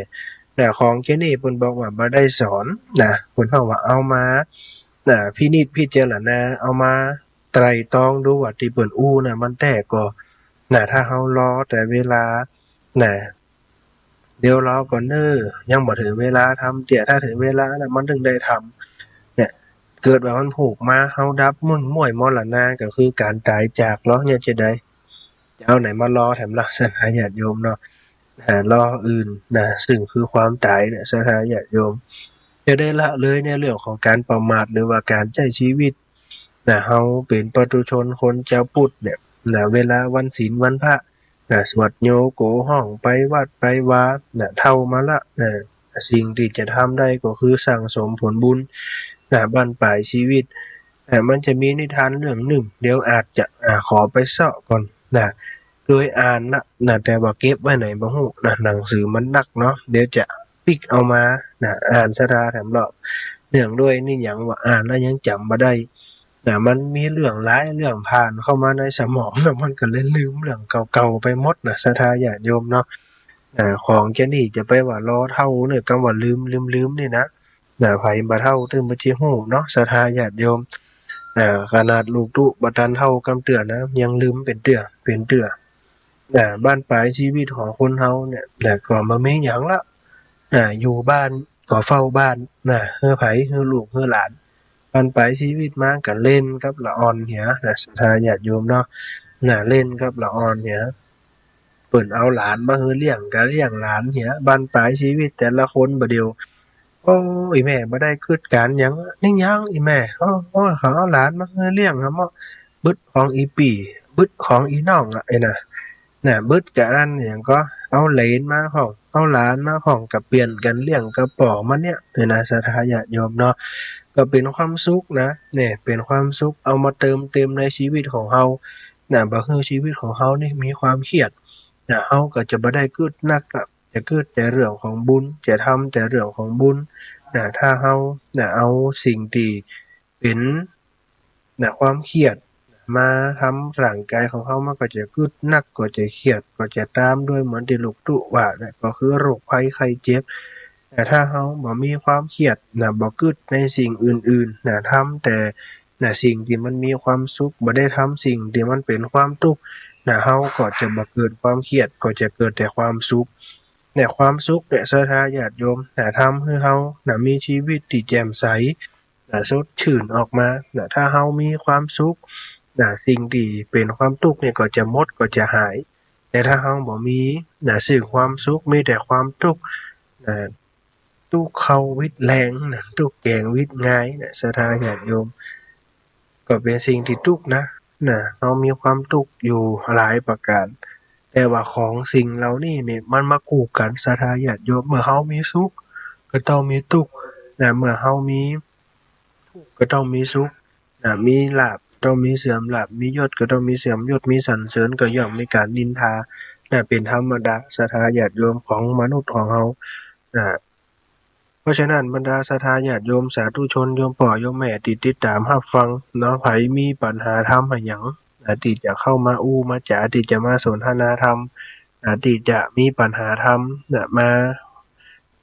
แต่ของเจ้านี่เปิ้นบอกว่าบ่ได้สอนนะ เปิ้นฮ้องว่าเอามานะ พินิจพิจารณา เอามาไตร่ตรองดูว่าตี้เปิ้นอู้นะ มันแต๊ก่อนะ ถ้าเฮารอแต่เวลานะ เดี๋ยวรอก่อนเน่อ ยังบ่เถิงเวลาทำเตี้ย ถ้าเถิงเวลาแล้วมันเถิงได้ทำ เนี่ย เกิดว่ามันผูกมา เฮาดับมุ่นม้วยมรณา ก็คือก๋านต๋ายจากลอเนี่ย จะได้ จะเอาไหนมารอแถมล่ะ ศรัทธาญาติโยมเนาะ อ่า รออื่นนะ ซึ่งคือความต๋ายเนี่ย ศรัทธาญาติโยม จะได้ละเลยในเรื่องของก๋านประมาท หรือว่าก๋านใจ๊ชีวิตนะ เฮาเป๋นปุถุชนคนจาวพุทธเนี่ยนะ เวลาวันศีลวันพระ นะ สวดโยโก ฮ้องไปวัดไปวานะ เฒ่ามาละนะ สิ่งตี้จะทำได้ก็คือสั่งสมผลบุญนะ บั้นปลายชีวิตนะ มันจะมีนิทานเรื่องนึ่ง เดี๋ยวอาจจะ อ่า ขอไปเซาะก่อนนะ เกยอ่านละนะ แต่ว่าเก็บไว้ไหนบ่ฮู้นะ หนังสือมันนักเนาะ เดี๋ยวจะปิ๊กเอามานะ อ่านศรัทธาแถมรอบ เนื่องด้วยนี่หยังว่าอ่านแล้วยังจ๋ำบ่ได้ นะ มันมีเรื่องหลายเรื่องผ่านเข้ามาในสมอง แล้วมันก็เลยลืมเรื่องเก่าๆ ไปหมดนะ ศรัทธาญาติโยมเนาะ อ่า ของเจ้านี่จะไปว่ารอเฒ่าเนี่ย กำว่าลืม ลืม ลืมนี่นะ นะ ใผบ่เฒ่าตึงบ่จะฮู้เนาะ ศรัทธาญาติโยม อ่า ขนาดลูกตุ๊บ่ตันเฒ่ากำเตื้อนะ ยังลืมเป๋นเตื้อ เป๋นเตื้อ นะ บั้นปลายชีวิตของคนเฮาเนี่ย นะ ก็บ่มีหยังละ นะ อยู่บ้านก็เฝ้าบ้านนะ หื้อใผ หื้อลูก หื้อหลาน บั้นปลายชีวิตมาก็เล่นกับละอ่อนเหียนะ ศรัทธาญาติโยมเนาะ นะ เล่นกับละอ่อนเหีย เปิ้นเอาหลานมาหื้อเลี้ยงก็เลี้ยงหลานเหีย บั้นปลายชีวิตแต่ละคนบ่าเดี่ยว โอ้ อี่แม่บ่ได้กึ๊ดก๋านหยัง นี่หยังอี่แม่ โอ้ โอ้ เขาเอาหลานมาหื้อเลี้ยงหาเมาะ บึดของอี่ปี้ บึดของอี่น้องอะ ไอ้นะ นะ บึดกะอันหยังก็ เอาเหลนมาพ่อง เอาหลานมาพ่อง ก็เปลี่ยนกั๋นเลี้ยงกะป้อมันเนี่ย ไอ้นะ ศรัทธาญาติโยมเนาะ ก็เป๋นความสุขนะ เนี่ย เป๋นความสุข เอามาเติมเต็มในชีวิตของเฮานะ บ่หื้อชีวิตของเฮานี่มีความเครียดนะ เฮาก็จะบ่ได้กึ๊ดนักละ จะกึ๊ดแต่เรื่องของบุญ จะทำแต่เรื่องของบุญ นะ ถ้าเฮา นะ เอาสิ่งตี้เป๋น นะ ความเคียด มาทำร่างกายของเฮา มันก็จะกึ๊ดหนัก ก็จะเคียด ก็จะต๋ามด้วยเหมือนตี้ลูกตุ๊ว่านะ ก็คือโรคภัยไข้เจ็บ แต่ถ้าเฮาบ่มีความเคียดนะ บ่กึ๊ดในสิ่งอื่นๆ นะ ทำแต่ นะ สิ่งตี้มันมีความสุข บ่ได้ทำสิ่งตี้มันเป๋นความตุ๊กข์ นะ เฮาก็จะบ่เกิดความเคียด ก็จะเกิดแต่ความสุข เนี่ย ความสุขเนี่ย ศรัทธาญาติโยม นะ ทำหื้อเฮา นะ มีชีวิตตี้แจ่มใส นะ สดชื่นออกมา นะ ถ้าเฮามีความสุข นะ สิ่งตี้เป๋นความตุ๊กข์เนี่ยก็จะหมด ก็จะหาย แต่ถ้าเฮาบ่มี นะ ซึ่งความสุข มีแต่ความตุ๊กข์ นะ ตุ๊กข์เข้าวิตแลง นะ ตุ๊กข์แก๋งวิตงาย นะ ศรัทธาญาติโยม ก็เป๋นสิ่งตี้ตุ๊กข์นะ นะ เฮามีความตุ๊กข์อยู่หลายประก๋าน แต่ว่าของสิ่งเหล่านี้เนี่ย มันมากู้กั๋น ศรัทธาญาติโยม เมื่อเฮามีสุข ก็ต้องมีตุ๊กข์ นะ เมื่อเฮามีทุกข์ ก็ต้องมีสุข นะ มีลาภ ต้องมีเสื่อมลาภ มียศ ก็ต้องมีเสื่อมยศ มีสรรเสริญ ก็ย่อมมีก๋านนินทา นะ เป๋นธรรมดา ศรัทธาญาติโยมของมนุษย์ของเฮา นะ เพราะฉะนั้นบรรดาศรัทธาญาติโยมสาธุชน โยมป้อโยมแม่ตี้ติดต๋ามฮับฟังเนาะ ใผมีปัญหาธรรมอะหยัง นะ ตี้จะเข้ามาอู้มาจ๋า ตี้จะมาสนทนาธรรม นะ ตี้จะมีปัญหาธรรม นะ มา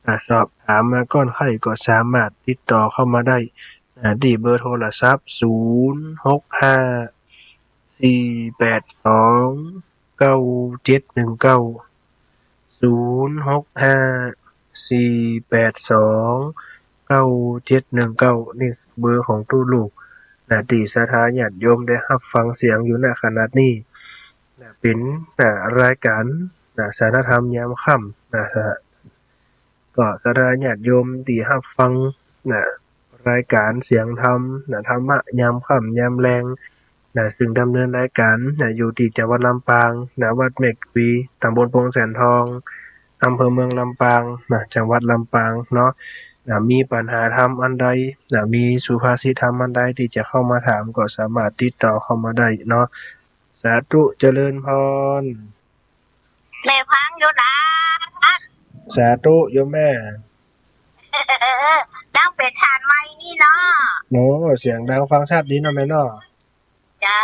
นะ สอบถามมาก้อนไข้ก็สามารถติดต่อเข้ามาได้ นะ ตี้เบอร์โทรศัพท์ ศูนย์ หก ห้า สี่ แปด สอง เก้า เจ็ด หนึ่ง เก้า ศูนย์ หก ห้า สี่ แปด สอง เก้า เจ็ด หนึ่ง เก้า นี่เบอร์ของตุ๊ลูก นะ ตี้ศรัทธาญาติโยมได้ฮับฟังเสียงอยู่ ณ ขณะนี้ นะ เป๋น นะ รายก๋าน นะ สนทธรรมยามค่ำ นะฮะ ก็ศรัทธาญาติโยมตี้ฮับฟัง นะ รายก๋านเสียงธรรม นะ ธรรมะยามค่ำยามแลง นะ ซึ่งดำเนินรายก๋าน นะ อยู่ตี้จังหวัดลำปาง นะ วัดแม่กุย ตำบลโป่งแสนทอง อำเภอเมืองลำปาง นะ จังหวัดลำปางเนาะ นะ มีปัญหาธรรมอันใด นะ มีสุภาษิตธรรมอันใดตี้จะเข้ามาถาม ก็สามารถติดต่อเข้ามาได้เนาะ สาธุ เจริญพร แม่ฟังอยู่นะ สาธุโยมแม่ ดังเป๋นถ่านไม้นี่เนาะ โอ้ เสียงดังฟังชัดดีเนาะแม่เนาะ เจ้า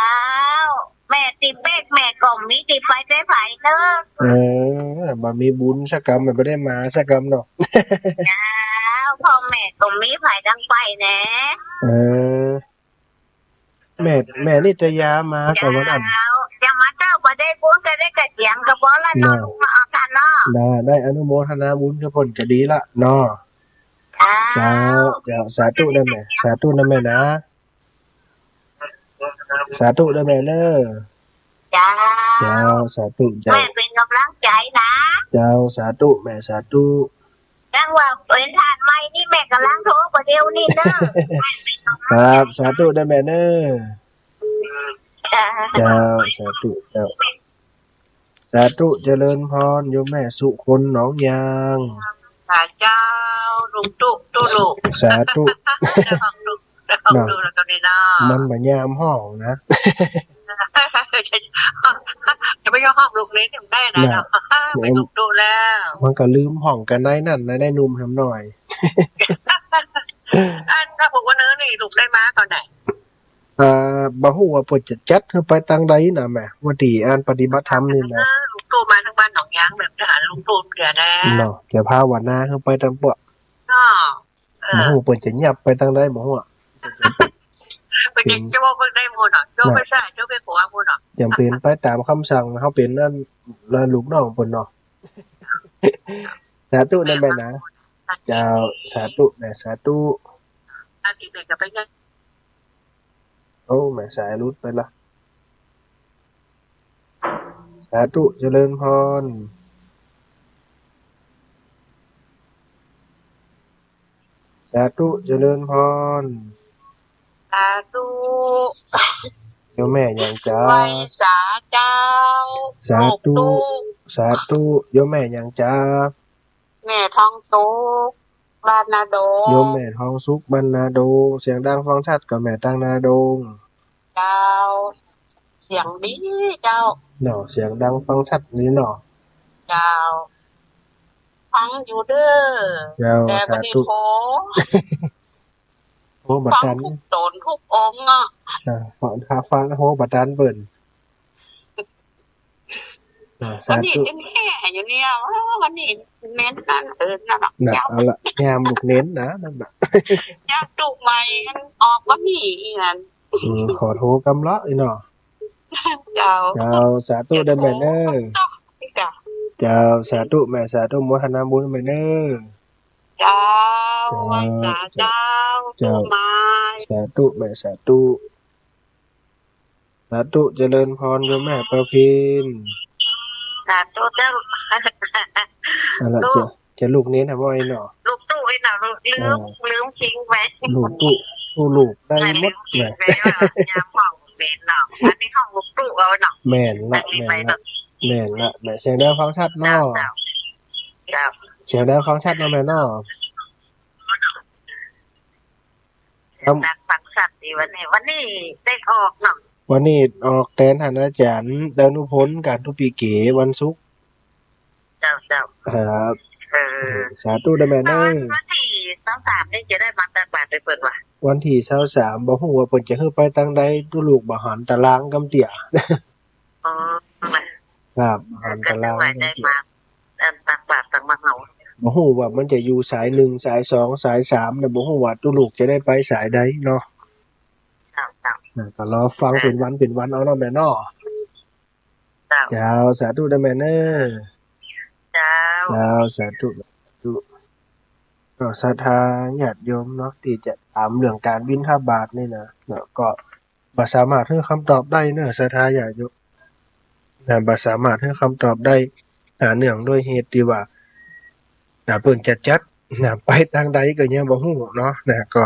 แม่ตี้เป๊กแม่ก็มีตี้ไปใสๆ เนาะ เออ บ่มีบุญสักกำ บ่ได้มาสักกำเนาะ เจ้า พ่อแม่ก็มีใผดังไปแหน่ เออ แม่ แม่นิตยามาก็วันอั้น เจ้า อย่ามาเจ้า บ่ได้บุญก็ได้กระเจียงกระบอกละเนาะ เนาะ ลูกมาเอากันเนาะ ได้ ได้อนุโมทนาบุญกับเปิ้นก็ดีละเนาะ เจ้า เจ้า เจ้า สาธุนะแม่ สาธุนะแม่นะ สาธุนะแม่เนอะ เจ้า เจ้า สาธุเจ้า แม่เป๋นก๋ำลังใจ๋นะ เจ้า สาธุแม่ สาธุ ดังว่าเป๋นถ่านไม้นี่แม่ก่ำลังโทรบ่าเดี่ยวนี้เนอะ ครับ สาธุนะแม่เนอะ เจ้า เจ้า สาธุเจ้า สาธุเจริญพร โยมแม่สุคนหนองยาง สาเจ้า ลุงตุ๊ตุ๊ลูก สาธุ เจ้าของตุ๊ เจ้าของตุ๊ เนาะ แล้วก็นี่เนาะ มันบ่ยามฮ้องนะ จะไม่ยอมฮ้องลูกเล็กยังได้นะ น่ะ เนาะ ไปลุกดูแล้ว มันก็ลืมฮ้องกันในนั้นนะ ในหนุ่มแหมหน่อย อันถ้าผมว่าเนื้อนี่ลูกได้มาตอนไหน เอ่อ บ่ฮู้ว่าเปิ้นจะจัดหื้อไปตางใดนะแม่ ว่าตี้อันปฏิบัติธรรมนี่นะ เออ ลุงตู้มาทางบ้านหนองยางแบบทหารลุงตู้เดือนะ เนาะ จะภาวนาหื้อไปตางปวก เนาะ เออ บ่ฮู้เปิ้นจะยับไปตางใดบ่ฮู้อะ เปิ้นจะ เปิ้นจะโจ้เปิ้นได้หมู่เนาะ โจ้ไปซ้าย โจ้ไปขวาหมู่เนาะ จำเป๋นไปต๋ามกำสั่ง เฮาเป๋นอัน อันลูกน้องเปิ้นเนาะ สาธุนะแม่นะ เจ้า สาธุแม่ สาธุ อาทิตย์หนึ่งจะไปเนี่ย โอ้ แม่สายหลุดไปละ สาธุเจริญพร สาธุเจริญพร สาธุ โยมแม่หยังจ๊ะ ไหว้สาเจ้า สาธุ ลูกตุ๊ สาธุ โยมแม่หยังจ๊ะ แม่ทองสุข บ้านนาโดง โยมแม่ทองสุข บ้านนาโดง เสียงดังฟังชัดก่อแม่ ตางนาโดง เจ้า เสียงดีเจ้า เนาะ เสียงดังฟังชัดดีเนาะ เจ้า ฟังอยู่เด้อ เจ้า แต่บ่ได้ สาธุ โทร โอ้ บ่ ฟัง ตัน ทุกต๋นทุกองค์เนาะ อ่า ฟัง ฟัง โอ้ บ่ ตันเปิ้น อ่า วันนี้ สาธุ เน้นแห่อยู่เนี่ย เออ วันนี้เน้นนั่น เออ นั่นน่ะ น่ะ ยาม เอาละ ยามลูกเน้นนะ นั่นน่ะ ยามตุ๊ใหม่อันออกวันนี้อีกนั่น อืม ขอโทษกำละอีเนาะ เจ้า เจ้า สาธุเด้อแม่เน้อ เจ้า เจ้า สาธุแม่ สาธุ โมทนาบุญแม่เน้อ เจ้า เจ้า ไหว้สา เจ้า เจ้า ตุ๊ใหม่ สาธุแม่ สาธุ สาธุ เจริญพรโยมแม่ประพิน สาธุเจ้า เอาละ ตุ๊ จะ จะลูกเน้นให้บ่อยเนาะ ลูกตุ๊อีเนาะ ลูกลืม อ่า ลืมทิ้งไป ลูกตุ๊ ตุ๊ลูกได้หมด ลืมทิ้งไป แม่ ว่ายามห้องเน้นเนาะ อันนี้ห้องลูกตุ๊เอาเนาะ แม่นละ อันนี้ไปเนาะ แม่นละ แม่นละ แม่เสียงดังฟังชัดเนาะ เจ้า เจ้า เสียงดังฟังชัดเนาะแม่เนาะ ครับ นักฟังชัดดีวันนี้ วันนี้ได้ออกเนาะ วันนี้ออกแตนหันอาจ๋ารย์ดานุพล ก๋านทุปีเก๋ วันศุกร์ เจ้า เจ้า ครับ เออ สาธุเด้อแม่เน้อ วันตี้ซาวสามนี่จะได้มาตักบาตรไปเปิ้นวะ วันตี้ซาวสาม บ่ฮู้ว่าเปิ้นจะหื้อไปตางใด ตุ๊ลูกบ่หันตารางกำเตี้ย อ๋อ ครับ หันตาราง ก็คือว่าได้มา อัน ตักบาตรตักมาเฮา บ่ฮู้ว่ามันจะอยู่สายหนึ่ง สายสอง สายสามเนี่ย บ่ฮู้ว่าตุ๊ลูกจะได้ไปสายใดเนาะ ครับ ครับ อ่า ก็รอฟัง เออ เป๋นวันเป๋นวันเอาเนาะแม่เนาะ ครับ เจ้า สาธุเด้อแม่เน้อ เจ้า เจ้า สาธุ สาธุ ก็ศรัทธาญาติโยมเนาะ ตี้จะถามเรื่องก๋านบิณฑบาตนี่นะ เนาะ ก็ บ่สามารถหื้อคำตอบได้เน้อ ศรัทธาญาติโยม นะ บ่สามารถหื้อคำตอบได้ อ่า เนื่องด้วยเหตุตี้ว่า นะ เปิ้นจะจัด นะ ไปตางใดก็ยังบ่ฮู้เนาะ นะ ก็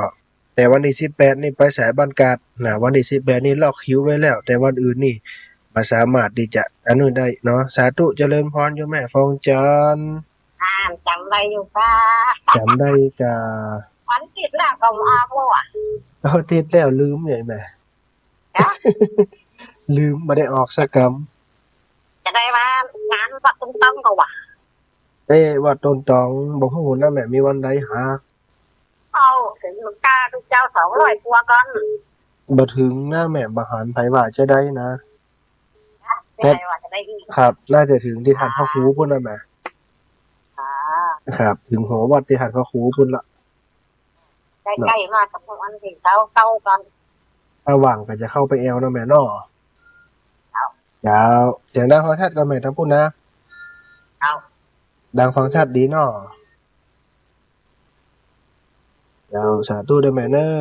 แต่วันตี้สิบแปดนี่ไปสายบ้านกาด นะ วันตี้สิบแปดนี่ล็อกคิวไว้แล้ว แต่วันอื่นนี่บ่สามารถตี้จะอันนั้นได้เนาะ สาธุ เจริญพรโยมแม่ฟองจันทร์ อ่า จ๋ำได้อยู่ก้า จ๋ำได้ก้า วันติดแล้วก็มาบ่ เอา ติดแล้วลืมใหญ่แม่ จ้ะ ลืม บ่ได้ออกสักกำ จะได้มางานวัดต้นตองก็ว่า เอ๊ะ วัดต้นตอง บ่ฮู้นะแม่ มีวันใดหา เอา เถิงก้าลูกเจ้าสองร้อยกว่าก่อน บ่เถิงนะแม่ บ่หันไผว่าจะได้นะ แต่ แต่ว่าจะได้อีก ครับ น่าจะเถิงตี้ท่านพระครูปุ้นนะแม่ อ่า ครับ เถิงหอวัดตี้ท่านพระครูปุ้นละ ใก้ๆ เนาะ มากับวันตี้เก้า เก้าก่อน ถ้าว่างก็จะเข้าไปแอวเนาะแม่เนาะ เจ้า เจ้า เสียงดังฟังชัดก่อแม่ตางปุ้นนะ เจ้า ดังฟังชัดดีเนาะ เจ้า สาธุเด้อแม่เน้อ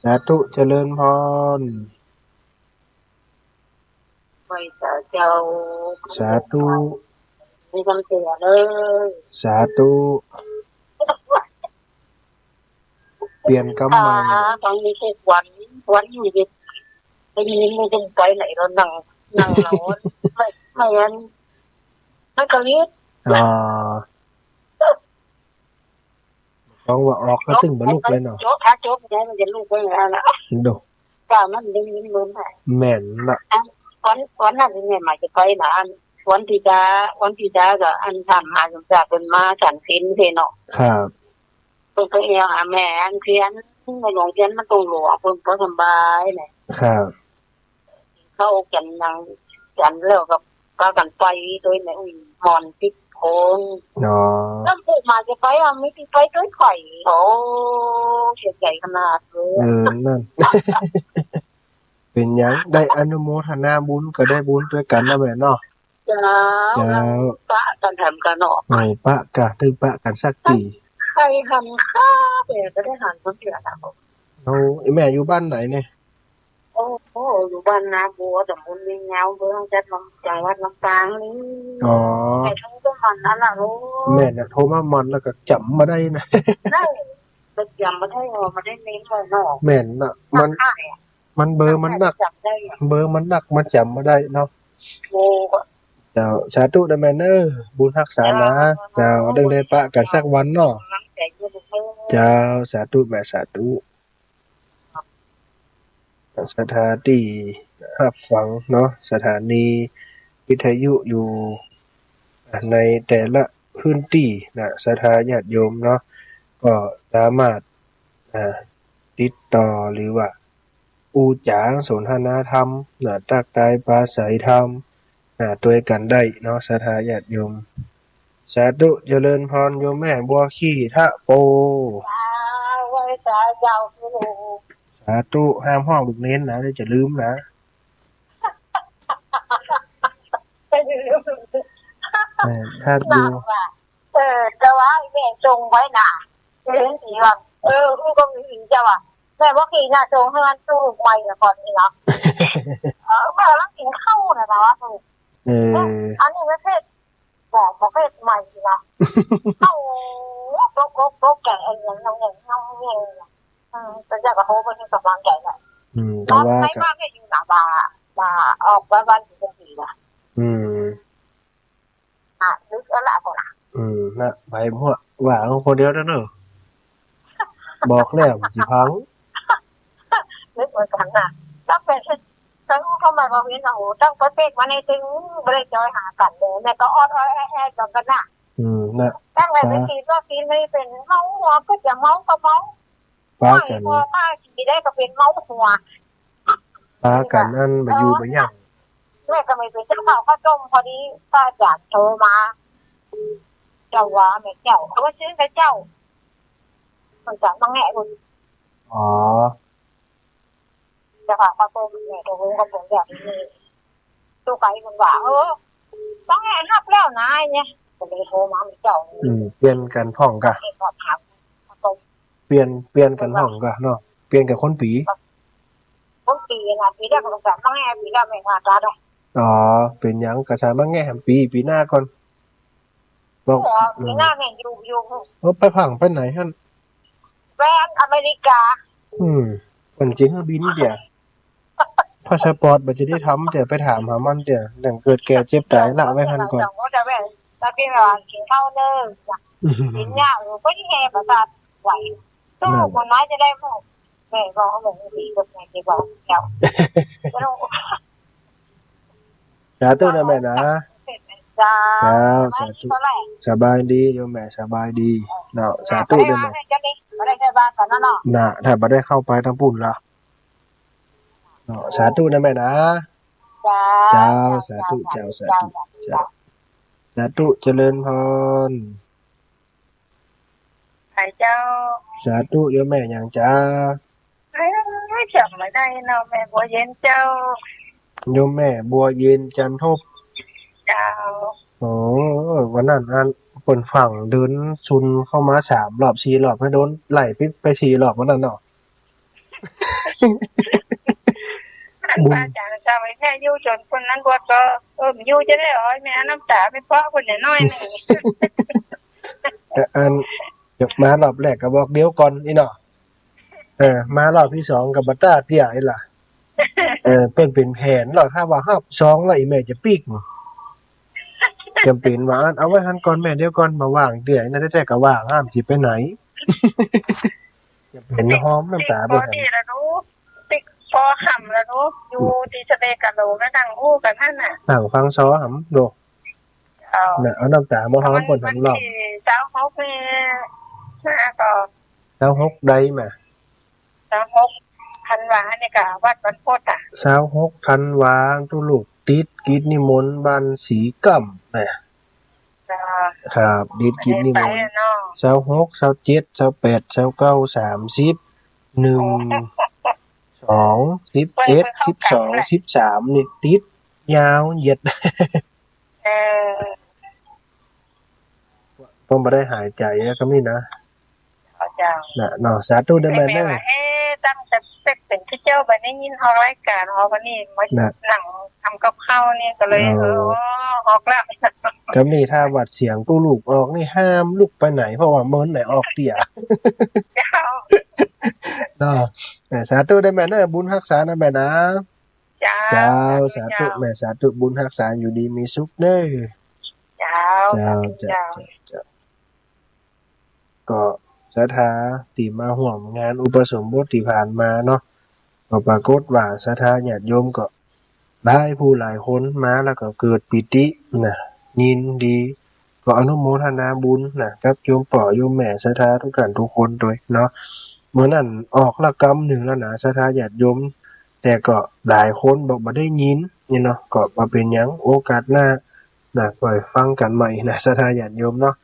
สาธุ เจริญพร ไหว้สาเจ้า สาธุ มีคำเตือนเลย สาธุ เปลี่ยนกำใหม่ อ่า ต้องมีทุกวัน วันอยู่ดิ ได้ยินมันจะไปไหนเรานั่ง นั่งเรา ไม่ ไม่งั้น ไม่กระลิบ อ่า ต้องว่าออกก็ตึงบ่ลุกเลยเนาะ โจ๊ก ถ้าโจ๊กเนี่ยมันจะลุกไปแล้วนะ ดู ว่ามันได้ยินเหมือนกัน แม่นละ อัน วัน วันนั้นเนี่ยหมายจะไปนะ อัน วันที่จะ วันที่จะก็อันทำมาสมศักดิ์เปิ้นมาฉันศีลเด้เนาะ ครับ เปิ้นก็เอียงหาแม่อันเทียน แม่หลวงเทียนมันต้องหลวง เปิ้นก็สบายเลย ครับ เข้ากันนั่งกันแล้วก็พากันไปโดยแม่อุ้ยหมอนติดโพน อ๋อ แล้วผู้มาจะไปอ่ะ ไม่ติดไปด้วยไข่ โอ้ เสียใจขนาดเลย เออ นั่น เป็นหยัง ได้อนุโมทนาบุญก็ได้บุญด้วยกันนะแม่เนาะ เจ้า เจ้า ปะกันแถมกันเนาะ เออ ปะกะ ตึงปะกันสักที ใครหันข้าแต่ก็ได้หันคนเดียวนะ เอา ไอ้แม่อยู่บ้านไหนเนี่ย โอ้โห อยู่บ้านนาบัว ตำบลเวียงยาว อำเภอห้างฉัตร ลำ จังหวัดลำปางนี่ อ๋อ แต่โทรมาหม่อนนั่นน่ะ โอ้ แม่นน่ะ โทรมาหม่อนแล้วก็จ๋ำบ่ได้นะ ได้ ก็จ๋ำบ่ได้ อ๋อ บ่ได้เน้นเลยเนาะ แม่นน่ะ มัน มันเบอร์มันหนัก จ๋ำได้อะ เบอร์มันหนัก มันจ๋ำบ่ได้เนาะ โอ้ เจ้า สาธุเด้อแม่เน้อ บุญฮักษาหนา เจ้า เจ้า เรื่องได้ปะกันสักวันเนาะ เจ้า สาธุแม่ สาธุ สถานีรับฟังเนาะ สถานีวิทยุอยู่ ในแต่ละพื้นตี้นะ ศรัทธาญาติโยมเนาะ ก็สามารถ อ่า ติดต่อหรือว่าอู้จ๋าสนทนาธรรมนะ ตั๊กตายปราศรัยธรรมนะ ตวยกั๋นได้เนาะ ศรัทธาญาติโยม สาธุ เจริญพรโยมแม่บัวขี้ทะโป สาธุ ห้ามฮ้องลูกเณรนะ เดี๋ยวจะลืมนะ เออ ถ้าอยู่ เออ แต่ว่าแม่ส่งไว้นะ เห็นสิว่า เออ อู้ก็มีเจ้าว่า แม่บัวขี้น่ะส่งหื้ออันตู้ลูกใหม่ละก่อนนี่เนาะ เออ แม่กำลังกิ๋นข้าวน่ะนะ เออ อันนี้ประเภท บอกประเภทใหม่สินะ เอ้า ตกอกตกแก่ ไอ้หยังน้องแหน่งน้องแหน่งเนี่ย อืม แต่เจ้าก็โห เปิ้นให้กำลังใจ๋แหละ อืม แต่ว่า ในบ้านเนี่ยอยู่หน้าบ้าน บ้านออกบ้าน บ้านอยู่จังซี่นะ อืม อ่ะ นึกเอาละก่อนนะ อืม นะ ไปมั่ว ว่าเอาคนเดียวนะเนอะ บอกแล้วสิฟัง นึกเหมือนกั๋นนะ ตั้งแต่ ตั้งเข้ามาก็เห็น โอ้โห ตั้งแต่เป๊กมาในตึง บ่ได้จอยหากั๋นเลย แม่ก็ออดออดแอดแอดกั๋นนะ อืม นะ ตั้งแต่ไป จ้ะ ฉีดวัคซีนนี่เป๋นเมาหัว ก็จะเมาก็เมา ปากั๋น พอป้าฉีดได้ก็เป๋นเมาหัว ปากั๋นอันบ่อยู่บ่ยั้ง แม่ก็ไม่เป๋นเจ้าข้าวข้าวต้ม พอดีพระอาจ๋ารย์โทรมา เจ้าว่าแม่เจ้า เอาไว้ซื้อกับเจ้า มันจะมาแงะบุญ อ๋อ เจ้าข้าวข้าวต้มแม่โทรก็เป๋นแบบนี้ ตู้ไก่มันว่า เออ ต้องแงะฮับแล้วนะเนี่ย ก็เลยโทรมาแม่เจ้า อืม เปลี่ยนกั๋นพ่องก่ะ เปลี่ยนกั๋นพ่อง เปลี่ยน เปลี่ยนกั๋นพ่องก่ะเนาะ เปลี่ยนกั๋นคนปี๋ คนปี๋นะ ปี๋แรกก็ต้องแงะ ปี๋แรกไม่ว่ากั๋นดอก อ๋อ เป๋นหยังก็จะมาแงะปี๋ ปี๋หน้าก่อน บอก อ๋อ อืม ปี๋หน้าแม่อยู่ อยู่ เออ ไปพั่งไปไหนฮั่น ไปอเมริกา อืม เปิ้นจะหื้อบินเตื้อ พาสปอร์ตบ่จะได้ทำเตื้อ ไปถามหามันเตื้อ เรื่องเกิดแก่เจ็บต๋ายละไว้หั้นก่อน แต่แม่ แต่แม่ว่ากิ๋นข้าวเนิ่นจ้ะ อืม กิ๋นยากอยู่ ก็ที่แห่ประสาทไหว สู้ นั่น คนน้อยจะได้หมด แม่บอกว่าหมดดีกว่าแม่จะบอกเจ้า สาธุนะแม่นะ เจ้า เจ้า สาธุ สบายดีโยมแม่ สบายดีเนาะ สาธุนะแม่ เจ้านี่ บ่ได้ใส่บาตรกั๋นนะเนาะ น่ะ ถ้าบ่ได้เข้าไปตางปู้นละ เนาะ สาธุนะแม่นะ เจ้า เจ้า สาธุ เจ้า สาธุ เจ้า สาธุ เจริญพร ใครเจ้า สาธุ โยมแม่หยังจ๊ะ เอ้ย จ๋ำบ่ได้เนาะ แม่บัวเย็นเจ้า โยมแม่บัวเย็น จันทบ เจ้า โอ้ วันนั้นอันเปิ้นฟั่งเดินซุนเข้ามาสามรอบสี่รอบ แล้วโดนไล่ไป ไปสี่รอบวันนั้นเนาะ บุญ อาจ๋ารย์เจ้า ไอ้แม่อยู่จ๋นคนนั้นบวชก็ เออ อยู่จะได้ โอ้ย แม่น้ำต๋าไม่พอคนเนี่ยน้อยหนึ่ง เอ่อ อัน มารอบแรกก็บอกเดี๋ยวก่อนนี่เนาะ เออ มารอบตี้สองก็บ่ต้าเตี้ยไอ้ล่ะ เออ เปิ้นเป๋นแผนแล้ว ถ้าว่ารอบสองแล้วอีแม่จะปิ๊ก จ๋ำเป๋นว่า เอาไว้หั้นก่อนแม่ เดี๋ยวก่อน บ่ว่างเตื้อ นั่นแต๊ๆ ก็ว่าง ห้ามสิไปไหน จ๋ำเป๋นฮ้อมน้ำต๋า ปิ๊ก บ่ ปอ หั้น ดีละหนู ปิ๊กปอ หำละหนู อยู่ตี้ทะเลกะโหลกก็นั่งอู้กั๋นหั้นน่ะ นั่งฟังซอหำโด เออ น่ะ เอาน้ำต๋ามาฮ้อมเปิ้นสองรอบ วันตี้ซาวหกนี่ มาก็ ซาวหกใดแม่ ซาวหกธันวานี่ก็วัดบรรพตอ่ะ ซาวหกธันวา ตุ๊ลูกติดกิจนิมนต์บ้านสีก้ำแม่ จ้า ครับ ติดกิจนิมนต์ ไปเนาะ ซาวหก ซาวเจ็ด ซาวแปด ซาวเก้า สามสิบ หนึ่ง สอง สิบเอ็ด สิบสอง สิบสาม นี่ติดยาวเหยียด เออ ต้องบ่ได้หายใจ๋อะ ก็มีนะ เจ้า น่ะเนาะ สาธุเด้อแม่เด้อ เอ๊ะ ตั้งแต่เป๊กเป๋นตี้เจ้า บ่ได้ยินออกรายก๋าน ออกวันนี้มา น่ะ นั่งทำกับข้าวนี่ก็เลย อ๋อ เออ ออกแล้ว ก็มี ถ้าวัดเสียงตุ๊ลูกออกนี่ห้ามลุกไปไหน เพราะว่าเมินไหนออกเตี้ย เจ้า เนาะ เออ สาธุเด้อแม่เด้อ บุญฮักษานะแม่นะ เจ้า เจ้า สาธุ สาธุเจ้า แม่ สาธุ บุญฮักษา อยู่ดีมีสุขเด้อ เจ้า เจ้า สาธุเจ้า เจ้า เจ้า เจ้า ก็ศรัทธาตี้มาฮ่วมงานอุปสมบทตี้ผ่านมาเนาะ ก็ปรากฏว่าศรัทธาญาติโยมก็หลายผู้หลายคนมาแล้วก็เกิดปีตินะ ยินดี ก็อนุโมทนาบุญนะกับโยมป้อโยมแม่ศรัทธากู้ก๋านกู้คนตวยเนาะ เมื่อนั้นออกละกำนึ่งแล้วนะ ศรัทธาญาติโยม แต่ก็หลายคนบอกบ่ได้ยินนี่เนาะ ก็บ่เป๋นหยัง โอกาสหน้านะ ค่อยฟังกั๋นใหม่นะ ศรัทธาญาติโยมเนาะ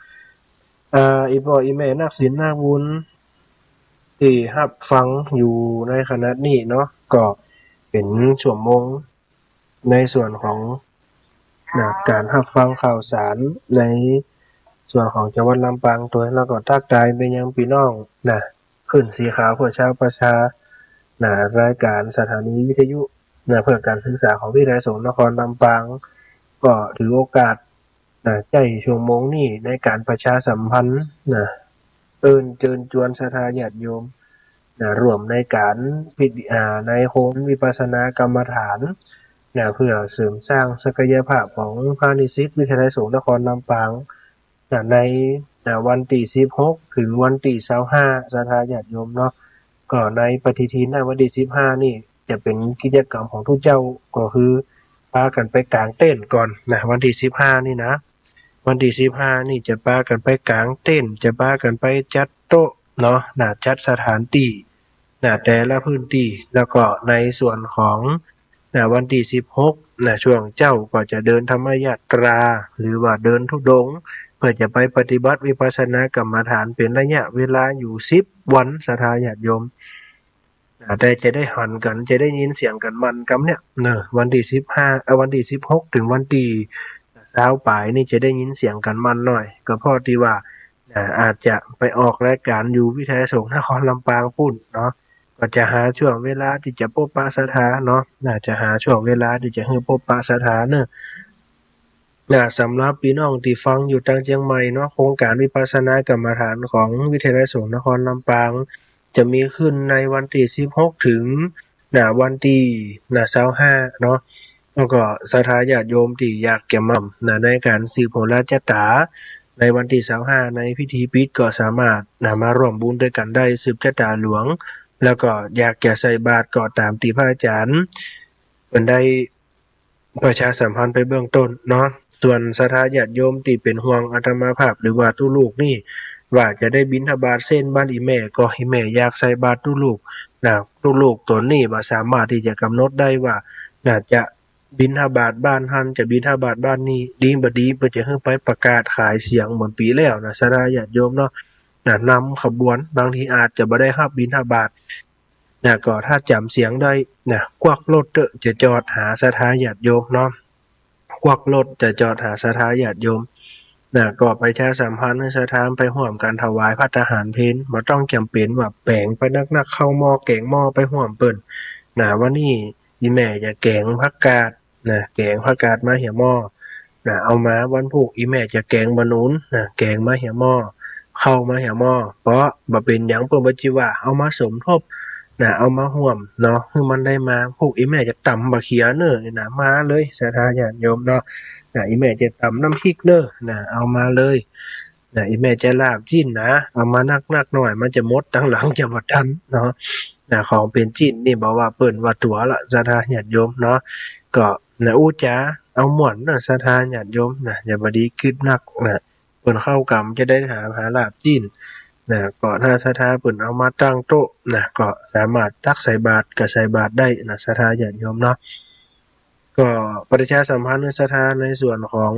อ่า อี่ป้ออี่แม่นักศีลนักบุญ ตี้ฮับฟังอยู่ในขณะนี้เนาะ ก็เป๋นชั่วโมง ในส่วนของ นะ ก๋านฮับฟังข่าวสารในส่วนของจังหวัดลำปางตวย แล้วก็ตั๊กทายไปยังปี้น้องนะ คลื่นสีขาวเพื่อชาวประชา นะ รายก๋านสถานีวิทยุ นะ เพื่อก๋านศึกษาของวิทยาลัยสงฆ์นครลำปาง ก็ถือโอกาส นะ ใจ๊ชั่วโมงนี้ในก๋านประชาสัมพันธ์ นะ เอิ้นเจิญจวนศรัทธาญาติโยม นะ ร่วมในก๋านพิธี อ่า ในโฮมวิปัสสนากรรมฐาน นะ เพื่อเสริมสร้างศักยภาพของพระนิสิตวิทยาลัยสงฆ์นครลำปาง นะ ใน นะ วันตี้สิบหก เถิงวันตี้ซาวห้า ศรัทธาญาติโยมเนาะ ก็ในปฏิทินนะ วันตี้สิบห้านี่จะเป๋นกิจกรรมของตุ๊เจ้า ก็คือปากั๋นไปก๋างเต็นท์ก่อนนะ วันตี้สิบห้านี่นะ วันตี้สิบห้านี่จะปากั๋นไปก๋างเต็นท์ จะปากั๋นไปจัดโต๊ะเนาะ นะ จัดสถานตี้ นะ แต่ละพื้นตี้ แล้วก็ในส่วนของ นะ วันตี้สิบหก นะ ช่วงเจ๊าก็จะเดินธรรมยาตรา หรือว่าเดินธุดงค์ เพื่อจะไปปฏิบัติวิปัสสนากรรมฐานเป๋นระยะเวลาอยู่สิบวัน ศรัทธาญาติโยม นะ แต่จะได้หันกั๋น จะได้ยินเสียงกั๋นมั่นกำเนี่ย เนอะ วันตี้สิบห้า เอ่อ วันตี้สิบหก เถิงวันตี้ซาวป๋ายนี่จะได้ยินเสียงกั๋นมั่นหน้อย ก็เพราะตี้ว่า นะ อาจจะไปออกรายก๋านอยู่วิทยาลัยสงฆ์นครลำปางปู๊นเนาะ ก็จะหาช่วงเวลาตี้จะปบปะศรัทธาเนาะ นะ จะหาช่วงเวลาตี้จะหื้อปบปะศรัทธาเนอะ นะ สำหรับปี้น้องตี้ฟังอยู่ตางเจียงใหม่เนาะ โครงก๋านวิปัสสนากรรมฐานของวิทยาลัยสงฆ์นครลำปาง จะมีขึ้นในวันตี้สิบหก เถิง นะ วันตี้ นะ ซาวห้า เนาะ แล้วก็ศรัทธาญาติโยมตี้อยากจะมา นะ ในก๋านสืบโหราจะต๋า ในวันตี้ซาวห้า ในพิธีปิดก็สามารถ นะ มาร่วมบุญตวยกั๋นได้ สืบจะต๋าหลวง แล้วก็อยากจะใส่บาตรก็ต๋ามตี้พระอาจ๋ารย์เปิ้นได้ประชาสัมพันธ์ไปเบื้องต้นเนาะ ส่วนศรัทธาญาติโยมตี้เป๋นห่วงอาตมาภาพหรือว่าตุ๊ลูกนี่ ว่าจะได้บิณฑบาตเส้นบ้านอี่แม่ ก็อี่แม่อยากใส่บาตรตุ๊ลูก นะ ตุ๊ลูกต๋นนี่บ่สามารถตี้จะก๋ำหนดได้ว่า นะ จะบิณฑบาตบ้านหั้น จะบิณฑบาตบ้านนี่ ดีบ่ดี เปิ้นจะหื้อไปประกาศขายเสียงเหมือนปี๋แล้วนะ ศรัทธาญาติโยมเนาะ นะ นำขบวน บางทีอาจจะบ่ได้ฮับบิณฑบาต นะ ก็ถ้าจ๋ำเสียงได้ นะ กวักรถเต๊อะ จะจอดหาศรัทธาญาติโยมเนาะ กวักรถจะจอดหาศรัทธาญาติโยม นะ ก็ประชาสัมพันธ์หื้อศรัทธาไปฮ่วมกั๋นถวายภัตตาหารเพล บ่ต้องจ๋ำเป๋นว่าแป๋งไปนักๆ เข้าหม้อแก๋งหม้อไปฮ่วมเปิ้น นะ วันนี้อี่แม่จะแก๋งผักกาด นะ แก๋งผักกาดมาเหียหม้อ นะ เอามา วันพูกอี่แม่จะแก๋งบ่าหนุน นะ แก๋งมาเหียหม้อ เข้ามาเหียหม้อ เป๋าะบ่เป๋นหยัง เปิ้นบ่จิว่าเอามาสมทบ นะ เอามาฮ่วมเนาะ หื้อมันได้มา พูกอี่แม่จะต๋ำบ่าเขือเน่อ นี่นะ มาเลย ศรัทธาญาติโยมเนาะ นะ อี่แม่จะต๋ำน้ำพริกเน่อ นะ เอามาเลย นะ อี่แม่จะลาบจิ๊นนะ เอามานักๆ หน้อย มันจะหมดตังหลังจะบ่ตันเนาะ นะ ของเป๋นจิ๊นนี่บ่ว่าเปิ้นว่าตั๋วละ ศรัทธาญาติโยมเนาะ ก็ นะ อู้จ๋าเอาม่วนเนาะ ศรัทธาญาติโยมนะ อย่าบ่ดีกึ๊ดนักนะ เปิ้นเข้ากรรมจะได้หา หาลาบจิ๊นนะ ก็ถ้าศรัทธาเปิ้นเอามาตั้งโต๊ะนะ ก็สามารถตักใส่บาตรก็ใส่บาตรได้นะ ศรัทธาญาติโยมเนาะ ก็ประชาสัมพันธ์ศรัทธาในส่วนของ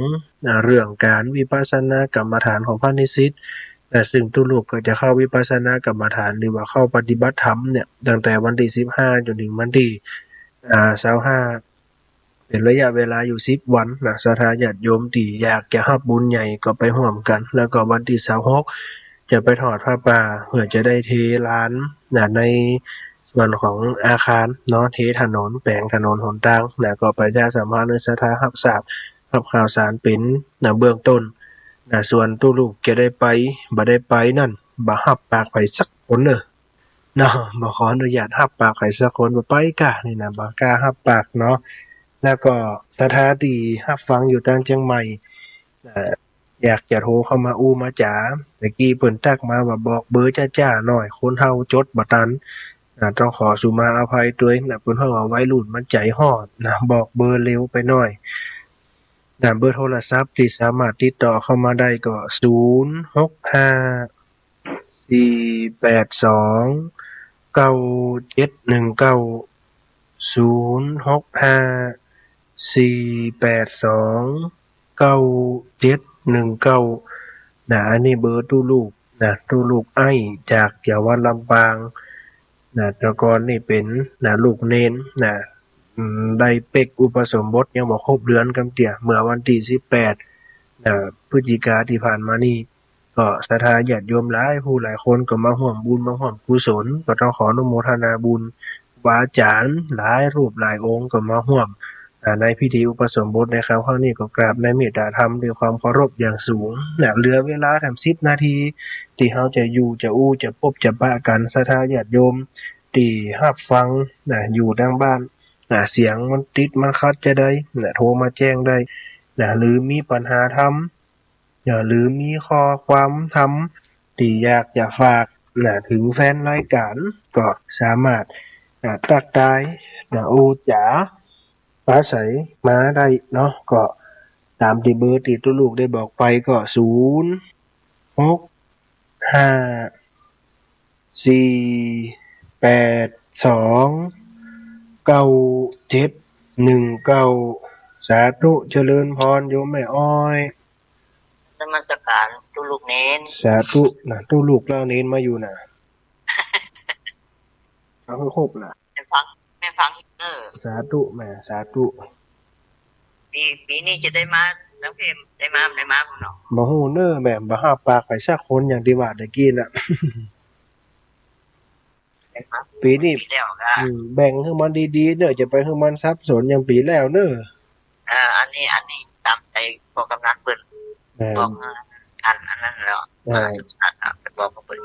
อ่า เรื่องก๋านวิปัสสนากรรมฐานของพระนิสิตนะ ซึ่งตุ๊ลูกก็จะเข้าวิปัสสนากรรมฐาน หรือว่าเข้าปฏิบัติธรรมเนี่ย ตั้งแต่วันตี้สิบห้าจ๋นเถิงวันตี้ อ่า ซาวห้า เป๋นระยะเวลาอยู่สิบวันนะ ศรัทธาญาติโยมตี้อยากจะฮับบุญใหญ่ก็ไปฮ่วมกั๋น แล้วก็วันตี้ซาวหก จะไปทอดผ้าป่า เพื่อจะได้เทลานนะ ในส่วนของอาคารเนาะ เทถนน แป๋งถนนหนตางนะ ก็ประชาสัมพันธ์หื้อศรัทธาฮับทราบ ฮับข่าวสารเป๋นนะ เบื้องต้นนะ ส่วนตุ๊ลูกจะได้ไป บ่ได้ไปนั้น บ่ฮับปากใผสักคนเน่อ เนาะ บ่ขออนุญาตฮับปากใผสักคน บ่ไปก้า นี่นะ บ่กล้าฮับปากเนาะ แล้วก็ศรัทธาตี้ฮับฟังอยู่ตางเจียงใหม่ เอ่อ อยากจะโทรเข้ามาอู้มาจ๋า ตะกี้เปิ้นตั๊กมาว่าบอกเบอร์จ๊าๆ หน้อย คนเฒ่าจดบ่ตัน อ่า ต้องขอสุมาอภัยตวยนะ เปิ้นฮ้องว่าวัยรุ่นมันใจ๋ฮ้อนนะ บอกเบอร์เร็วไปหน้อย นะ เบอร์โทรศัพท์ตี้สามารถติดต่อเข้ามาได้ก็ ศูนย์ หก ห้า สี่ แปด สอง เก้า เจ็ด หนึ่ง เก้า ศูนย์ หก ห้า สี่ แปด สอง เก้า เจ็ด หนึ่ง เก้า นะ อันนี้เบอร์ตุ๊ลูกนะ ตุ๊ลูกไอ้จากจังหวัดลำปางนะ แต่ก่อนนี่เป๋นนะ ลูกเณรนะ อืม ได้เป๊กอุปสมบทยังบ่ครบเดือนกำเตี้ย เมื่อวันตี้ สิบแปด นะ พฤศจิกาตี้ผ่านมานี่ ก็ศรัทธาญาติโยมหลายผู้หลายคนก็มาฮ่วมบุญมาฮ่วมกุศล ก็ต้องขออนุโมทนาบุญครูบาอาจ๋ารย์หลายรูปหลายองค์ก็มาฮ่วม อ่า ในพิธีอุปสมบทในคราวครั้งนี้ ก็กราบในเมตตาธรรมด้วยความเคารพอย่างสูงนะ เหลือเวลาแถมสิบนาที ตี้เฮาจะอยู่จะอู้จะปบจะปะกั๋น ศรัทธาญาติโยมตี้ฮับฟังนะ อยู่ตางบ้านนะ เสียงมันติดมันขัดจาใดนะ โทรมาแจ้งได้นะ หรือมีปัญหาธรรม นะ หรือมีข้อความธรรมตี้อยากจะฝากนะ เถิงแฟนรายก๋าน ก็สามารถนะตักทายนะ อู้จ๋าปราศรัยมาได้เนาะ ก็ต๋ามตี้เบอร์ตี้ตุ๊ลูกได้บอกไปก็ ศูนย์ หก ห้า สี่ แปด สอง เก้า เจ็ด หนึ่ง เก้า สาธุเจริญพรโยมแม่อ้อย นมัสก๋านตุ๊ลูกเณร สาธุนะ ตุ๊ลูกเล่าเณรมาอยู่นะ เอาหื้อครบนะ แม่ฟัง แม่ฟังเน้อ สาธุแม่ สาธุ ปี๋ ปี๋นี้จะได้มาแล้วเพ่ ได้มา ได้มาบ่เนาะ บ่ฮู้เน้อแม่ บ่ฮับปากไปสักคนอย่างตี้ว่าตะกี้น่ะ ปี๋นี้ ปี๋แล้วก็ อืม แบ่งหื้อมันดีๆ เน้อ จะไปหื้อมันสับสนอย่างปี๋แล้วเน้อ เออ อันนี้ อันนี้ต๋ามใจ๋ป้อกำนันเปิ้น เออ บอก เออ อัน อันนั้นแล้ว เออ อ่า ไปบอกกับเปิ้น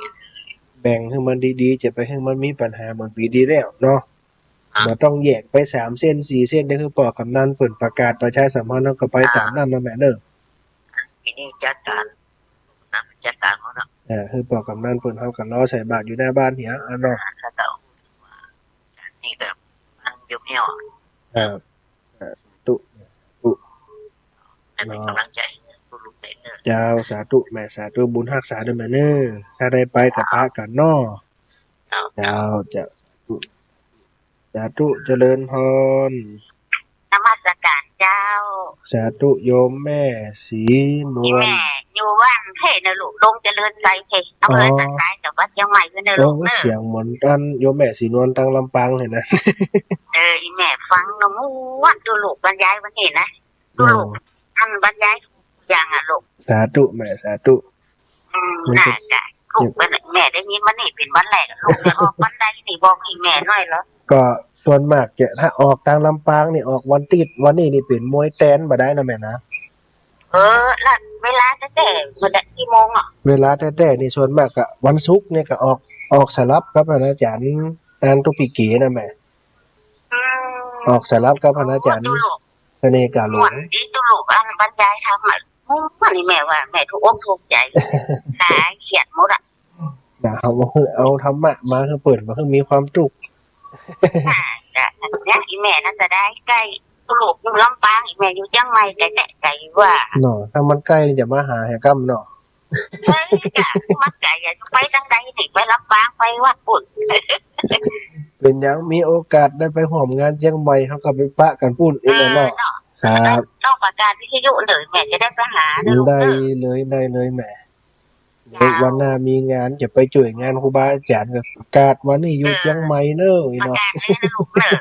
แบ่งหื้อมันดีๆ จะไปหื้อมันมีปัญหาเหมือนปี๋ตี้แล้วเนาะ อ่า บ่ต้องแยกไปสามเส้นสี่เส้น เดี๋ยวหื้อป้อกำนันเปิ้นประกาศประชาสัมพันธ์ แล้วก็ไปต๋ามนั้นนะแม่เน้อ ปี๋นี้จัดก๋าน นะ จัดก๋านเอาเนาะ เออ หื้อป้อกำนันเปิ้น เฮาก็รอใส่บาตรอยู่หน้าบ้านเหีย อ่ะเนาะ อ่า ก็ต้อง นี่ก็มันอยู่เหี่ยว เออ เออ สาธุ สาธุ ให้เป๋นก๋ำลังใจ๋ ตุ๊ลูกเณรเน้อ เจ้า สาธุแม่ สาธุ บุญฮักษาเน้อแม่เน้อ ถ้าได้ไปก็ปะกั๋นเนาะ เจ้า เจ้า เจ้า สาธุ สาธุเจริญพร นมัสก๋านเจ้า สาธุโยมแม่ศรีนวล แม่อยู่บ้านเพ่เน้อลูก ดงเจริญชัยเพ่ อำเภอสันทราย จังหวัดเจียงใหม่เน้อลูกเน้อ โอ้ เสียงเหมือนอันโยมแม่ศรีนวลตางลำปางเลยนะ เออ อี่แม่ฟังเน้อ ม่วนตุ๊ลูกบรรยายวันนี้นะ ตุ๊ลูก อันบรรยายทุกอย่างอะลูก สาธุแม่ สาธุ อืม น่าจะ ลูกเปิ้น แม่ได้ยินวันนี้เป๋นวันแรก ลูกจะออกวันใดนี่ บอกอี่แม่หน่อยเหรอ ก็ส่วนมากจะ ถ้าออกตางลำปางนี่ออกวันติ๊ด วันนี้นี่เป๋นมวยแตนบ่ได้นะแม่นะ เออ แล้วเวลาแต๊ๆ เมื่อใดกี่โมงอะ เวลาแต๊ๆ นี่ส่วนมากก็วันศุกร์นี่ก็ออก ออกสลับกับอาจ๋ารย์ อาจ๋ารย์ตุ๊กปีเก๋นะแม่ อืม ออกสลับกับอาจ๋ารย์ โอ้ ตุ๊ลูก เสน่ห์กาหลง ม่วนดีตุ๊ลูก อันบรรยายธรรมอะ ม่วนนี่แม่ว่าแม่ถูกอกถูกใจ๋ หายเครียดหมดอะ นะ เอา เอาธรรมะมาหื้อเปิ้น มาหื้อมีความสุข อ่า จ้ะ เนี่ย อี่แม่น่าจะได้ใก้ ตุ๊ลูกอยู่ลำปาง อี่แม่อยู่เจียงใหม่ ใก้แต๊ ใก้ว่า เนาะ ถ้ามันใก้จะมาหาแหก้ำเนาะ เฮ้ย จ้ะ มันใก้อะ ไปตางใดนี่ ไปลำปาง ไปวัดปุ้น เป๋นหยัง มีโอกาสได้ไปฮ่วมงานเจียงใหม่ เฮาก็ไปปะกั๋นปุ้น เออ อี่แม่เนาะ เนาะ ครับ ต้องประกาศวิทยุเลย แม่จะได้ไปหาเน้อลูกเน้อ ได้เลย ได้เลยแม่ เจ้า เดี๋ยววันหน้ามีงานจะไปจ้วยงานครูบาอาจ๋ารย์ ก็ประกาศวันนี้อยู่ เออ เจียงใหม่เน้อ ประกาศเลยนะลูกเน้อ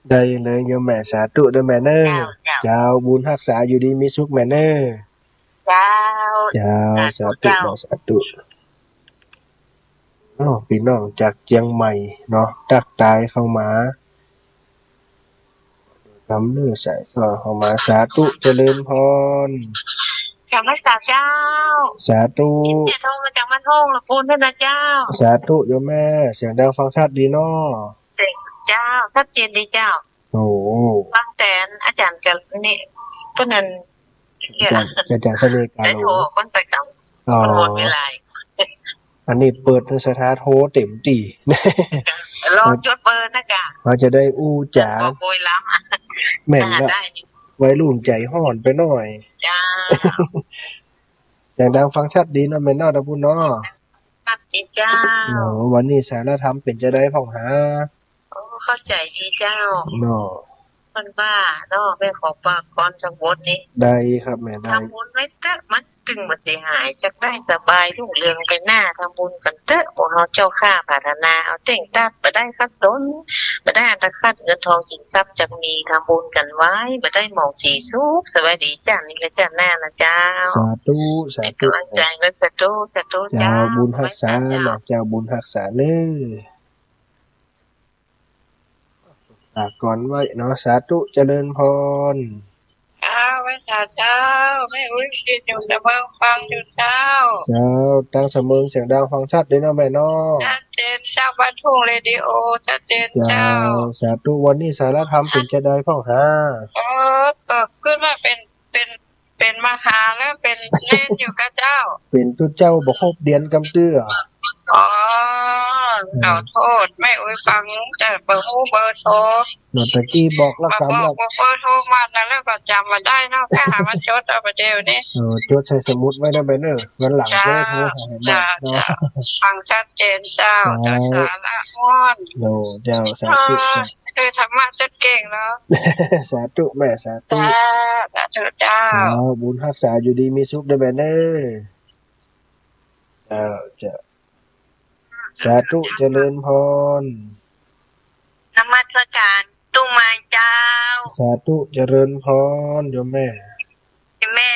ได้เลยโยมแม่ สาธุเด้อแม่เน้อ เจ้า เจ้า เจ้า บุญฮักษาอยู่ดีมีสุขแม่เน้อ เจ้า เจ้า สาธุ สาธุ เจ้า แม่ สาธุ อ้าว ปี้น้องจากเจียงใหม่เนาะ ตั๊กตายเข้ามา กำเนิดสายสอดเข้ามา สาธุเจริญพร จากแม่สาวเจ้า สาธุ เสียงโทรมาจากบ้านโฮงละปูนด้วยนะเจ้า สาธุโยมแม่ เสียงดังฟังชัดดีเนาะ เสียงเจ้า ชัดเจนดีเจ้า โอ้โห ฟังแต่อาจ๋ารย์กับนี่ เปิ้นนั่น อาจ๋ารย์ อาจ๋ารย์เสน่ห์กาหลง ได้โทรคนไปกับ อ๋อ คนโหวตไม่หลาย อันนี้เปิดศรัทธาโทรเต็มตี้ รอจดเบอร์นะกะ เฮาจะได้อู้จ๋า บอกโกยล้ำ แม่น อ่า เนาะ ได้อยู่ วัยรุ่นใจ๋ฮ้อนไปหน้อย เจ้า เสียงดังฟังชัดดีเนาะแม่เนาะ ตางปู้นเนาะ ชัดดีเจ้า โอ้ วันนี้สารธรรมเป๋นจาใดพ่องหา โอ้ เข้าใจ๋ดีเจ้า เนาะ เปิ้นว่าเนาะ แม่ขอฝากกลอนสักบทนี้ ได้ครับแม่ ได้ ทำบุญไว้เต๊อะ มันจึงบ่เสียหาย จักได้สบายรุ่งเรืองไปหน้า ทำบุญกั๋นเต๊อะ พวกเฮาเจ้าข้าปรารถนา เอาเต้งตั๊ก บ่ได้ขัดสน บ่ได้อัตคัด เงินทองสินทรัพย์จักมี ทำบุญกั๋นไว้ บ่ได้หมองสีสุข สบายดีจ้า นี่ละจ้า หน้านะเจ้า สาธุ สาธุ เป๋นก๋ำลังใจ๋ และสาธุ สาธุ เจ้า เจ้า บุญฮักษา ไว้จ้า เนาะ เจ้า บุญฮักษาเน้อ ฝากกลอนไว้เนาะ สาธุ เจริญพร เจ้า ไว้สาเจ้า แม่อุ๊ยได้ยินอยู่เสมอ ฟังอยู่เจ้า เจ้า ดังเสมอ เสียงดังฟังชัดดีเนาะแม่เนาะ ชัดเจนเจ้า บ้านทุ่งเรดิโอ ชัดเจนเจ้า เจ้า สาธุ วันนี้สารธรรมเป๋นจาใดพ่องหา เออ เออ ขึ้นมาเป๋น เป๋น เป๋นมหาแล้วเป๋นเณรอยู่ก่อเจ้า เป๋นตุ๊เจ้าบ่ครบเดือนกำเตื้อ อ๋อ ขอโทษ แม่อุ๊ยฟังแต่บ่ฮู้เบอร์โทร เมื่อตะกี้บอกละ บ่บอก กำละ บ่เบอร์โทรมานั่นแล้วก็จ๋ำบ่ได้เนาะ ไปหามาจดเอาบ่าเดี่ยวนี้ เออ จดใส่สมุดไว้นะแม่เน้อ วันหลัง เจ้า ค่อยโทรหาแม่ เจ้า เนาะ เจ้า ฟังชัดเจนเจ้า เจ้า เจ้า สาระม่วน โอ้ เจ้า สาธุ เออ เจ้า คือธรรมะจดเก่งเนาะ สาธุแม่ สาธุ สาธุเจ้า เจ้า บุญฮักษาอยู่ดีมีสุขเน้อแม่เน้อ เจ้า เจ้า สาธุ เจริญพร นมัสการตุ๊มายเจ้า สาธุ เจริญพร โยมแม่ แม่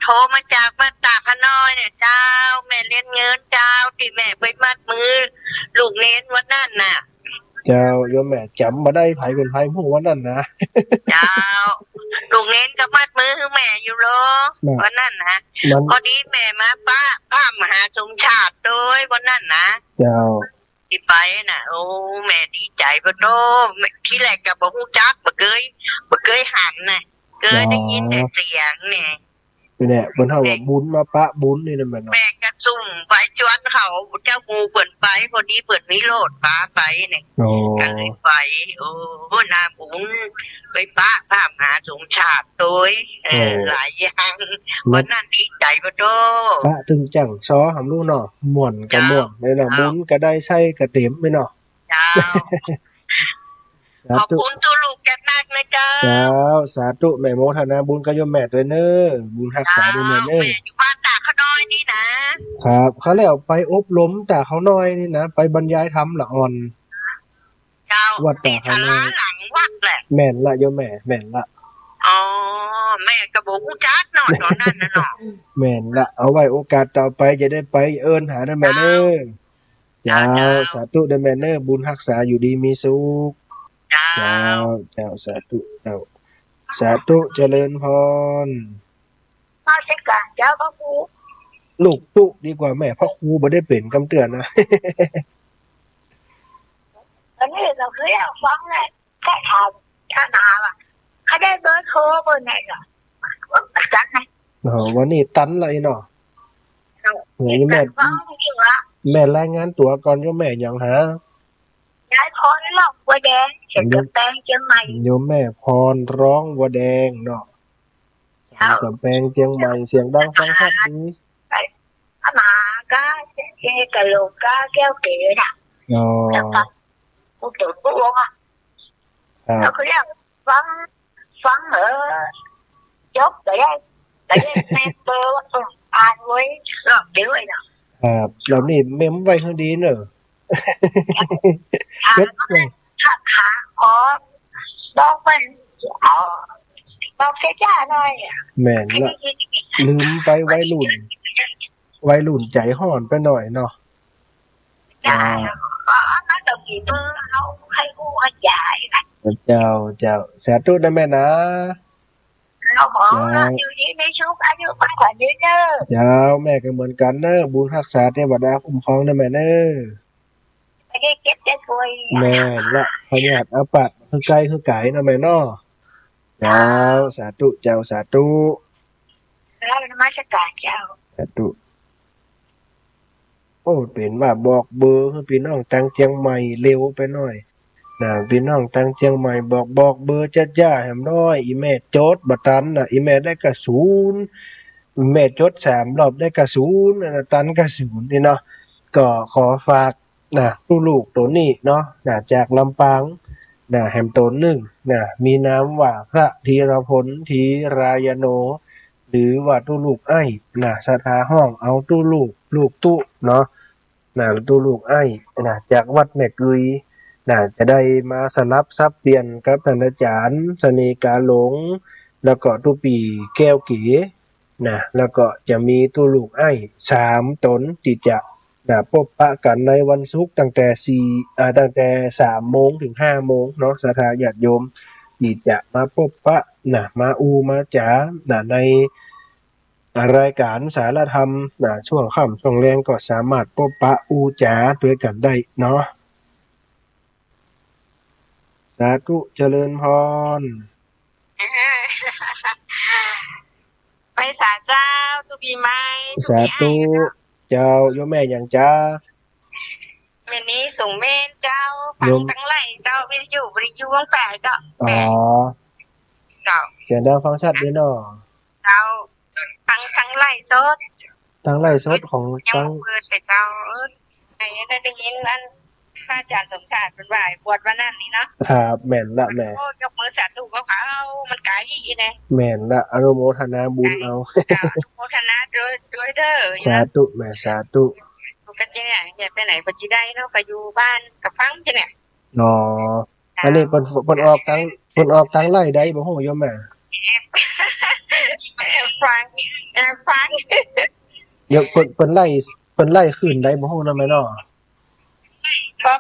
โทรมาจากบ้านตาดขะน้อยเนี่ยเจ้า แม่เลียนเงินเจ้า ตี้แม่ไปมัดมือลูกเณรวันนั้นน่ะ เจ้า โยมแม่จ๋ำบ่ได้ใผเป๋นใผ เมื่อวันนั้นนะ เจ้า ลูกเณรก็มัดมือหื้อแม่อยู่ลอ น่ะ วันนั้นนะ มัน พอดีแม่มาปะพระมหาสมชาติโตยวันนั้นนะ เจ้า ตี้ไปน่ะ โอ้ แม่ดีใจ๋ปะโต้ แม่ ทีแรกก็บ่ฮู้จัก บ่เกย บ่เกยหันน่ะ เกยได้ยินแต่เสียงเนี่ย นี่แหละ เปิ้นเฮาว่าบุญมาปะบุญนี่นะแม่เนาะ แม่ก็ซุ่มไปจวนเขา เจ้าหมู่เปิ้นไป พอดีเปิ้นมีรถปาไปนี่ โอ้ ก็เลยไป โอ้ หน้าบุญ ไปปะพระมหาสมชาติโตย เออ โอ้ หลายอย่าง วันนั้นดีใจ๋ปะโต้ ปะตึงจั่งซอหำลูกเนาะ ม่วนก็ม่วน เจ้า แม่เนาะ เจ้า บุญก็ได้ ไส้ก็เต๋มแม่เนาะ เจ้า สาธุ ขอบคุณตุ๊ลูกจัดนักนะเจ้า เจ้า สาธุ แม่โมทนาบุญกับโยมแม่ตวยเน้อ บุญฮักษาตวยแม่เน้อ เจ้า แม่อยู่บ้านตาดขะน้อยนี่นะ ครับ คราวแล้วไปอบรมตาดขะน้อยนี่นะ ไปบรรยายธรรมละอ่อน เจ้า วัดตาดขะน้อย ตี้ศาลาหลังวัดแหละ แม่นละโยมแม่ แม่นละ อ๋อ แม่ก็บ่ฮู้จักเนาะ ต๋อนนั้นน่ะเนาะ แม่นละ เอาไว้โอกาสต่อไปจะได้ไปเอิ้นหาเน้อแม่เน้อ เจ้า เจ้า เจ้า สาธุเน้อแม่เน้อ บุญฮักษาอยู่ดีมีสุข เจ้า เจ้า เจ้า สาธุ เจ้า สาธุ เจริญพร นมัสก๋านเจ้าพระครู ลูกตุ๊ดีกว่าแม่ พระครูบ่ได้เป๋นกำเตื้อนะ อันนี้ก็คืออยากฟังแหละ แค่ถาม ถ้าถามว่า ใผได้เบอร์โทรเบอร์ไหนก่อ จักไง อ๋อ วันนี้ตันละอี้เนาะ เจ้า เออ แม่ ฟังอยู่ละ แม่รายงานตั๋วก่อน โยมแม่หยังหา ยายพร ร้องวัวแดง เสียงกำแพงเจียงใหม่ โยมแม่พร ร้องวัวแดงเนาะ เจ้า กำแพงเจียงใหม่ เสียงดังฟังชัดดี ไป อามาก็เจกะโหลกก็แก้วเก๋น่ะ อ๋อ แล้วก็ผู้ตื่นผู้วงอ่ะ ครับ แล้วก็เรียกฟัง ฟัง เออ จบไปได้ ไปได้เมมเบอร์ว่า เออ อ่านไว้รอบเดียวเองน่ะ ครับ แล้วนี่เมมไว้หื้อดีเนอะ อ่าน เก็บไว้ ค่ะ ค่ะ ขอบอกเปิ้น เอา บอกเสียจ้าหน่อยอะ แม่นละ ลืมไป วัยรุ่น วัยรุ่นใจ๋ฮ้อนไปหน้อยเนาะ จ้า อ่า ก็เอามาตะกี้เปิ้นเอาให้ฮู้ขยายนะ เจ้า เจ้า สาธุนะแม่นะ เจ้า ขอ เจ้า อยู่ดีมีสุข อายุมั่นขวัญยืนเน้อ เจ้า แม่ก็เหมือนกั๋นเน้อ บุญฮักษาเตวดาคุ้มครองเน้อแม่เน้อ บ่ได้เจ็บได้ป่วย แม่นละ พยาธิอาพาธ หื้อใก้หื้อก๋ายเนาะแม่เนาะ เจ้า เจ้า สาธุ เจ้า สาธุ แล้วนมัสก๋านเจ้า สาธุ โอ้ เป๋นว่าบอกเบอร์หื้อปี้น้องตางเจียงใหม่เร็วไปหน้อย นะ ปี้น้องตังเจียงใหม่บอก บอกเบอร์จ๊าๆ แหมน้อย อี่แม่จดบ่ตันนะ อี่แม่ได้ก้าศูนย์ อี่แม่จดสามรอบได้ก้าศูนย์ อันนั้นตันก้าศูนย์นี่เนาะ ก็ขอฝาก นะ ตู้ลูกตั๋วนี้เนาะ นะ จากลำปาง นะ แหมตั๋วนึ่ง นะ มีนามว่าพระธีรพล ธีรายโน หรือว่าตู้ลูกไอ้ นะ ศรัทธาฮ้องเอาตู้ลูก ลูกตุ๊เนาะ นะ ตู้ลูกไอ้ นะ จากวัดแม่กุย นะ จะได้มาสลับสับเปลี่ยนกับต้านอาจ๋ารย์เสน่ห์กาหลง แล้วก็ตู้ปี้แก้วเก๋ นะ แล้วก็จะมีตู้ลูกไอ้สามต๋นตี้จะ นะ ปบปะกั๋นในวันศุกร์ตั้งแต่สี่ อ่า ตั้งแต่สามโมงเถิงห้าโมงเนาะ ศรัทธาญาติโยมตี้จะมาปบปะ นะ มาอู้มาจ๋า นะ ในรายก๋านสารธรรม นะ ช่วงค่ำช่วงแลงก็สามารถปบปะอู้จ๋าตวยกั๋นได้เนาะ สาธุเจริญพร ไหว้สาเจ้า ตุ๊ปี้ใหม่ สาธุ ตุ๊ปี้ใหม่เนาะ เจ้า โยมแม่หยังจ๊ะ แม่นีสุงเมนเจ้า ฟัง โยม ตังไล่เจ้า วิทยุ วิทยุวังแปดเจ้า อ๋อ แปด เจ้า เสียงดังฟังชัดดีเนาะ เจ้า ตัง ตังไล่สด ตังไล่สดของ ยัง ตัง เปิดไปเจ้า เออ ไอ้ได้ยินอันพระอาจ๋ารย์สมชาติเปิ้นว่าบวชวันนั้นนี่เนาะ ครับ แม่นละแม่ โอ้ ยกมือสาธุกับเขา มันไก๋แน่ แม่นละ อนุโมทนาบุญเอา เจ้า อนุโมทนาตวย ตวยเด้อ สาธุแม่ สาธุ ก็จะเนี่ย จะไปไหนก็จะได้เนาะ ก็อยู่บ้านก็ฟังจะเนี่ย อ๋อ อันนี้เปิ้น เปิ้นออกตัง เปิ้นออกตังไล่ใดบ่ฮู้โยมแม่ แอบฟัง แอบฟัง เดี๋ยวเปิ้น เปิ้นไล่ เปิ้นไล่คลื่นใดบ่ฮู้นะแม่เนาะ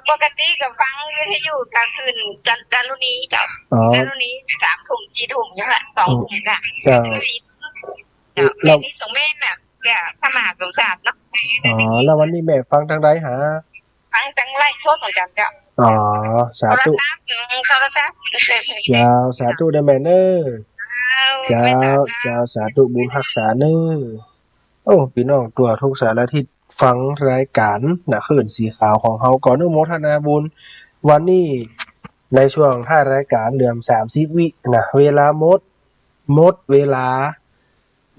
ปกติก็ฟังวิทยุกลางคืน จา จารุณีเจ้า อ๋อ จารุณีสามทุ่มสี่ทุ่มเนี่ยแหละ สองทุ่มจ้ะ เจ้า สี่ทุ่ม เจ้า แล้ว แม่นีสุงเมนน่ะ เดี๋ยวพระมหาสมชาติเนาะ อ๋อ แล้ววันนี้แม่ฟังตังใดหา ฟังตังไล่สดเหมือนกั๋นเจ้า อ๋อ สาธุ โทรศัพท์ อืม โทรศัพท์ เจ้า สาธุเด้อแม่เน้อ เจ้า เจ้า สาธุบุญฮักษาเน้อ โอ้ ปี้น้องตั๋วทุกสารทิศฟังรายก๋านนะ คลื่นสีขาวของเฮา ก็อนุโมทนาบุญ วันนี้ในช่วงท้ายรายก๋านเหลือสามสิบวินะ เวลาหมด หมดเวลา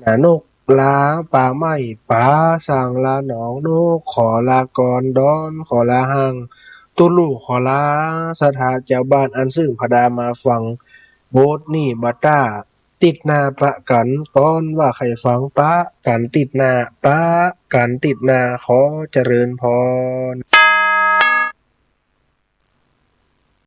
นะ นกลาป่าไม้ป๋า ช้างลาหนอง นกขอลาก่อน ดอนขอลาห้าง ตุ๊ลูกขอลา ศรัทธาจาวบ้านอันซึ่งผ่านมาฟัง บทนี้บ่ต้า ติดหน้าปะกั๋น ก่อนว่าใค่ฟัง ปะกั๋นติดหน้า ปะกั๋นติดหน้า ขอเจริญพร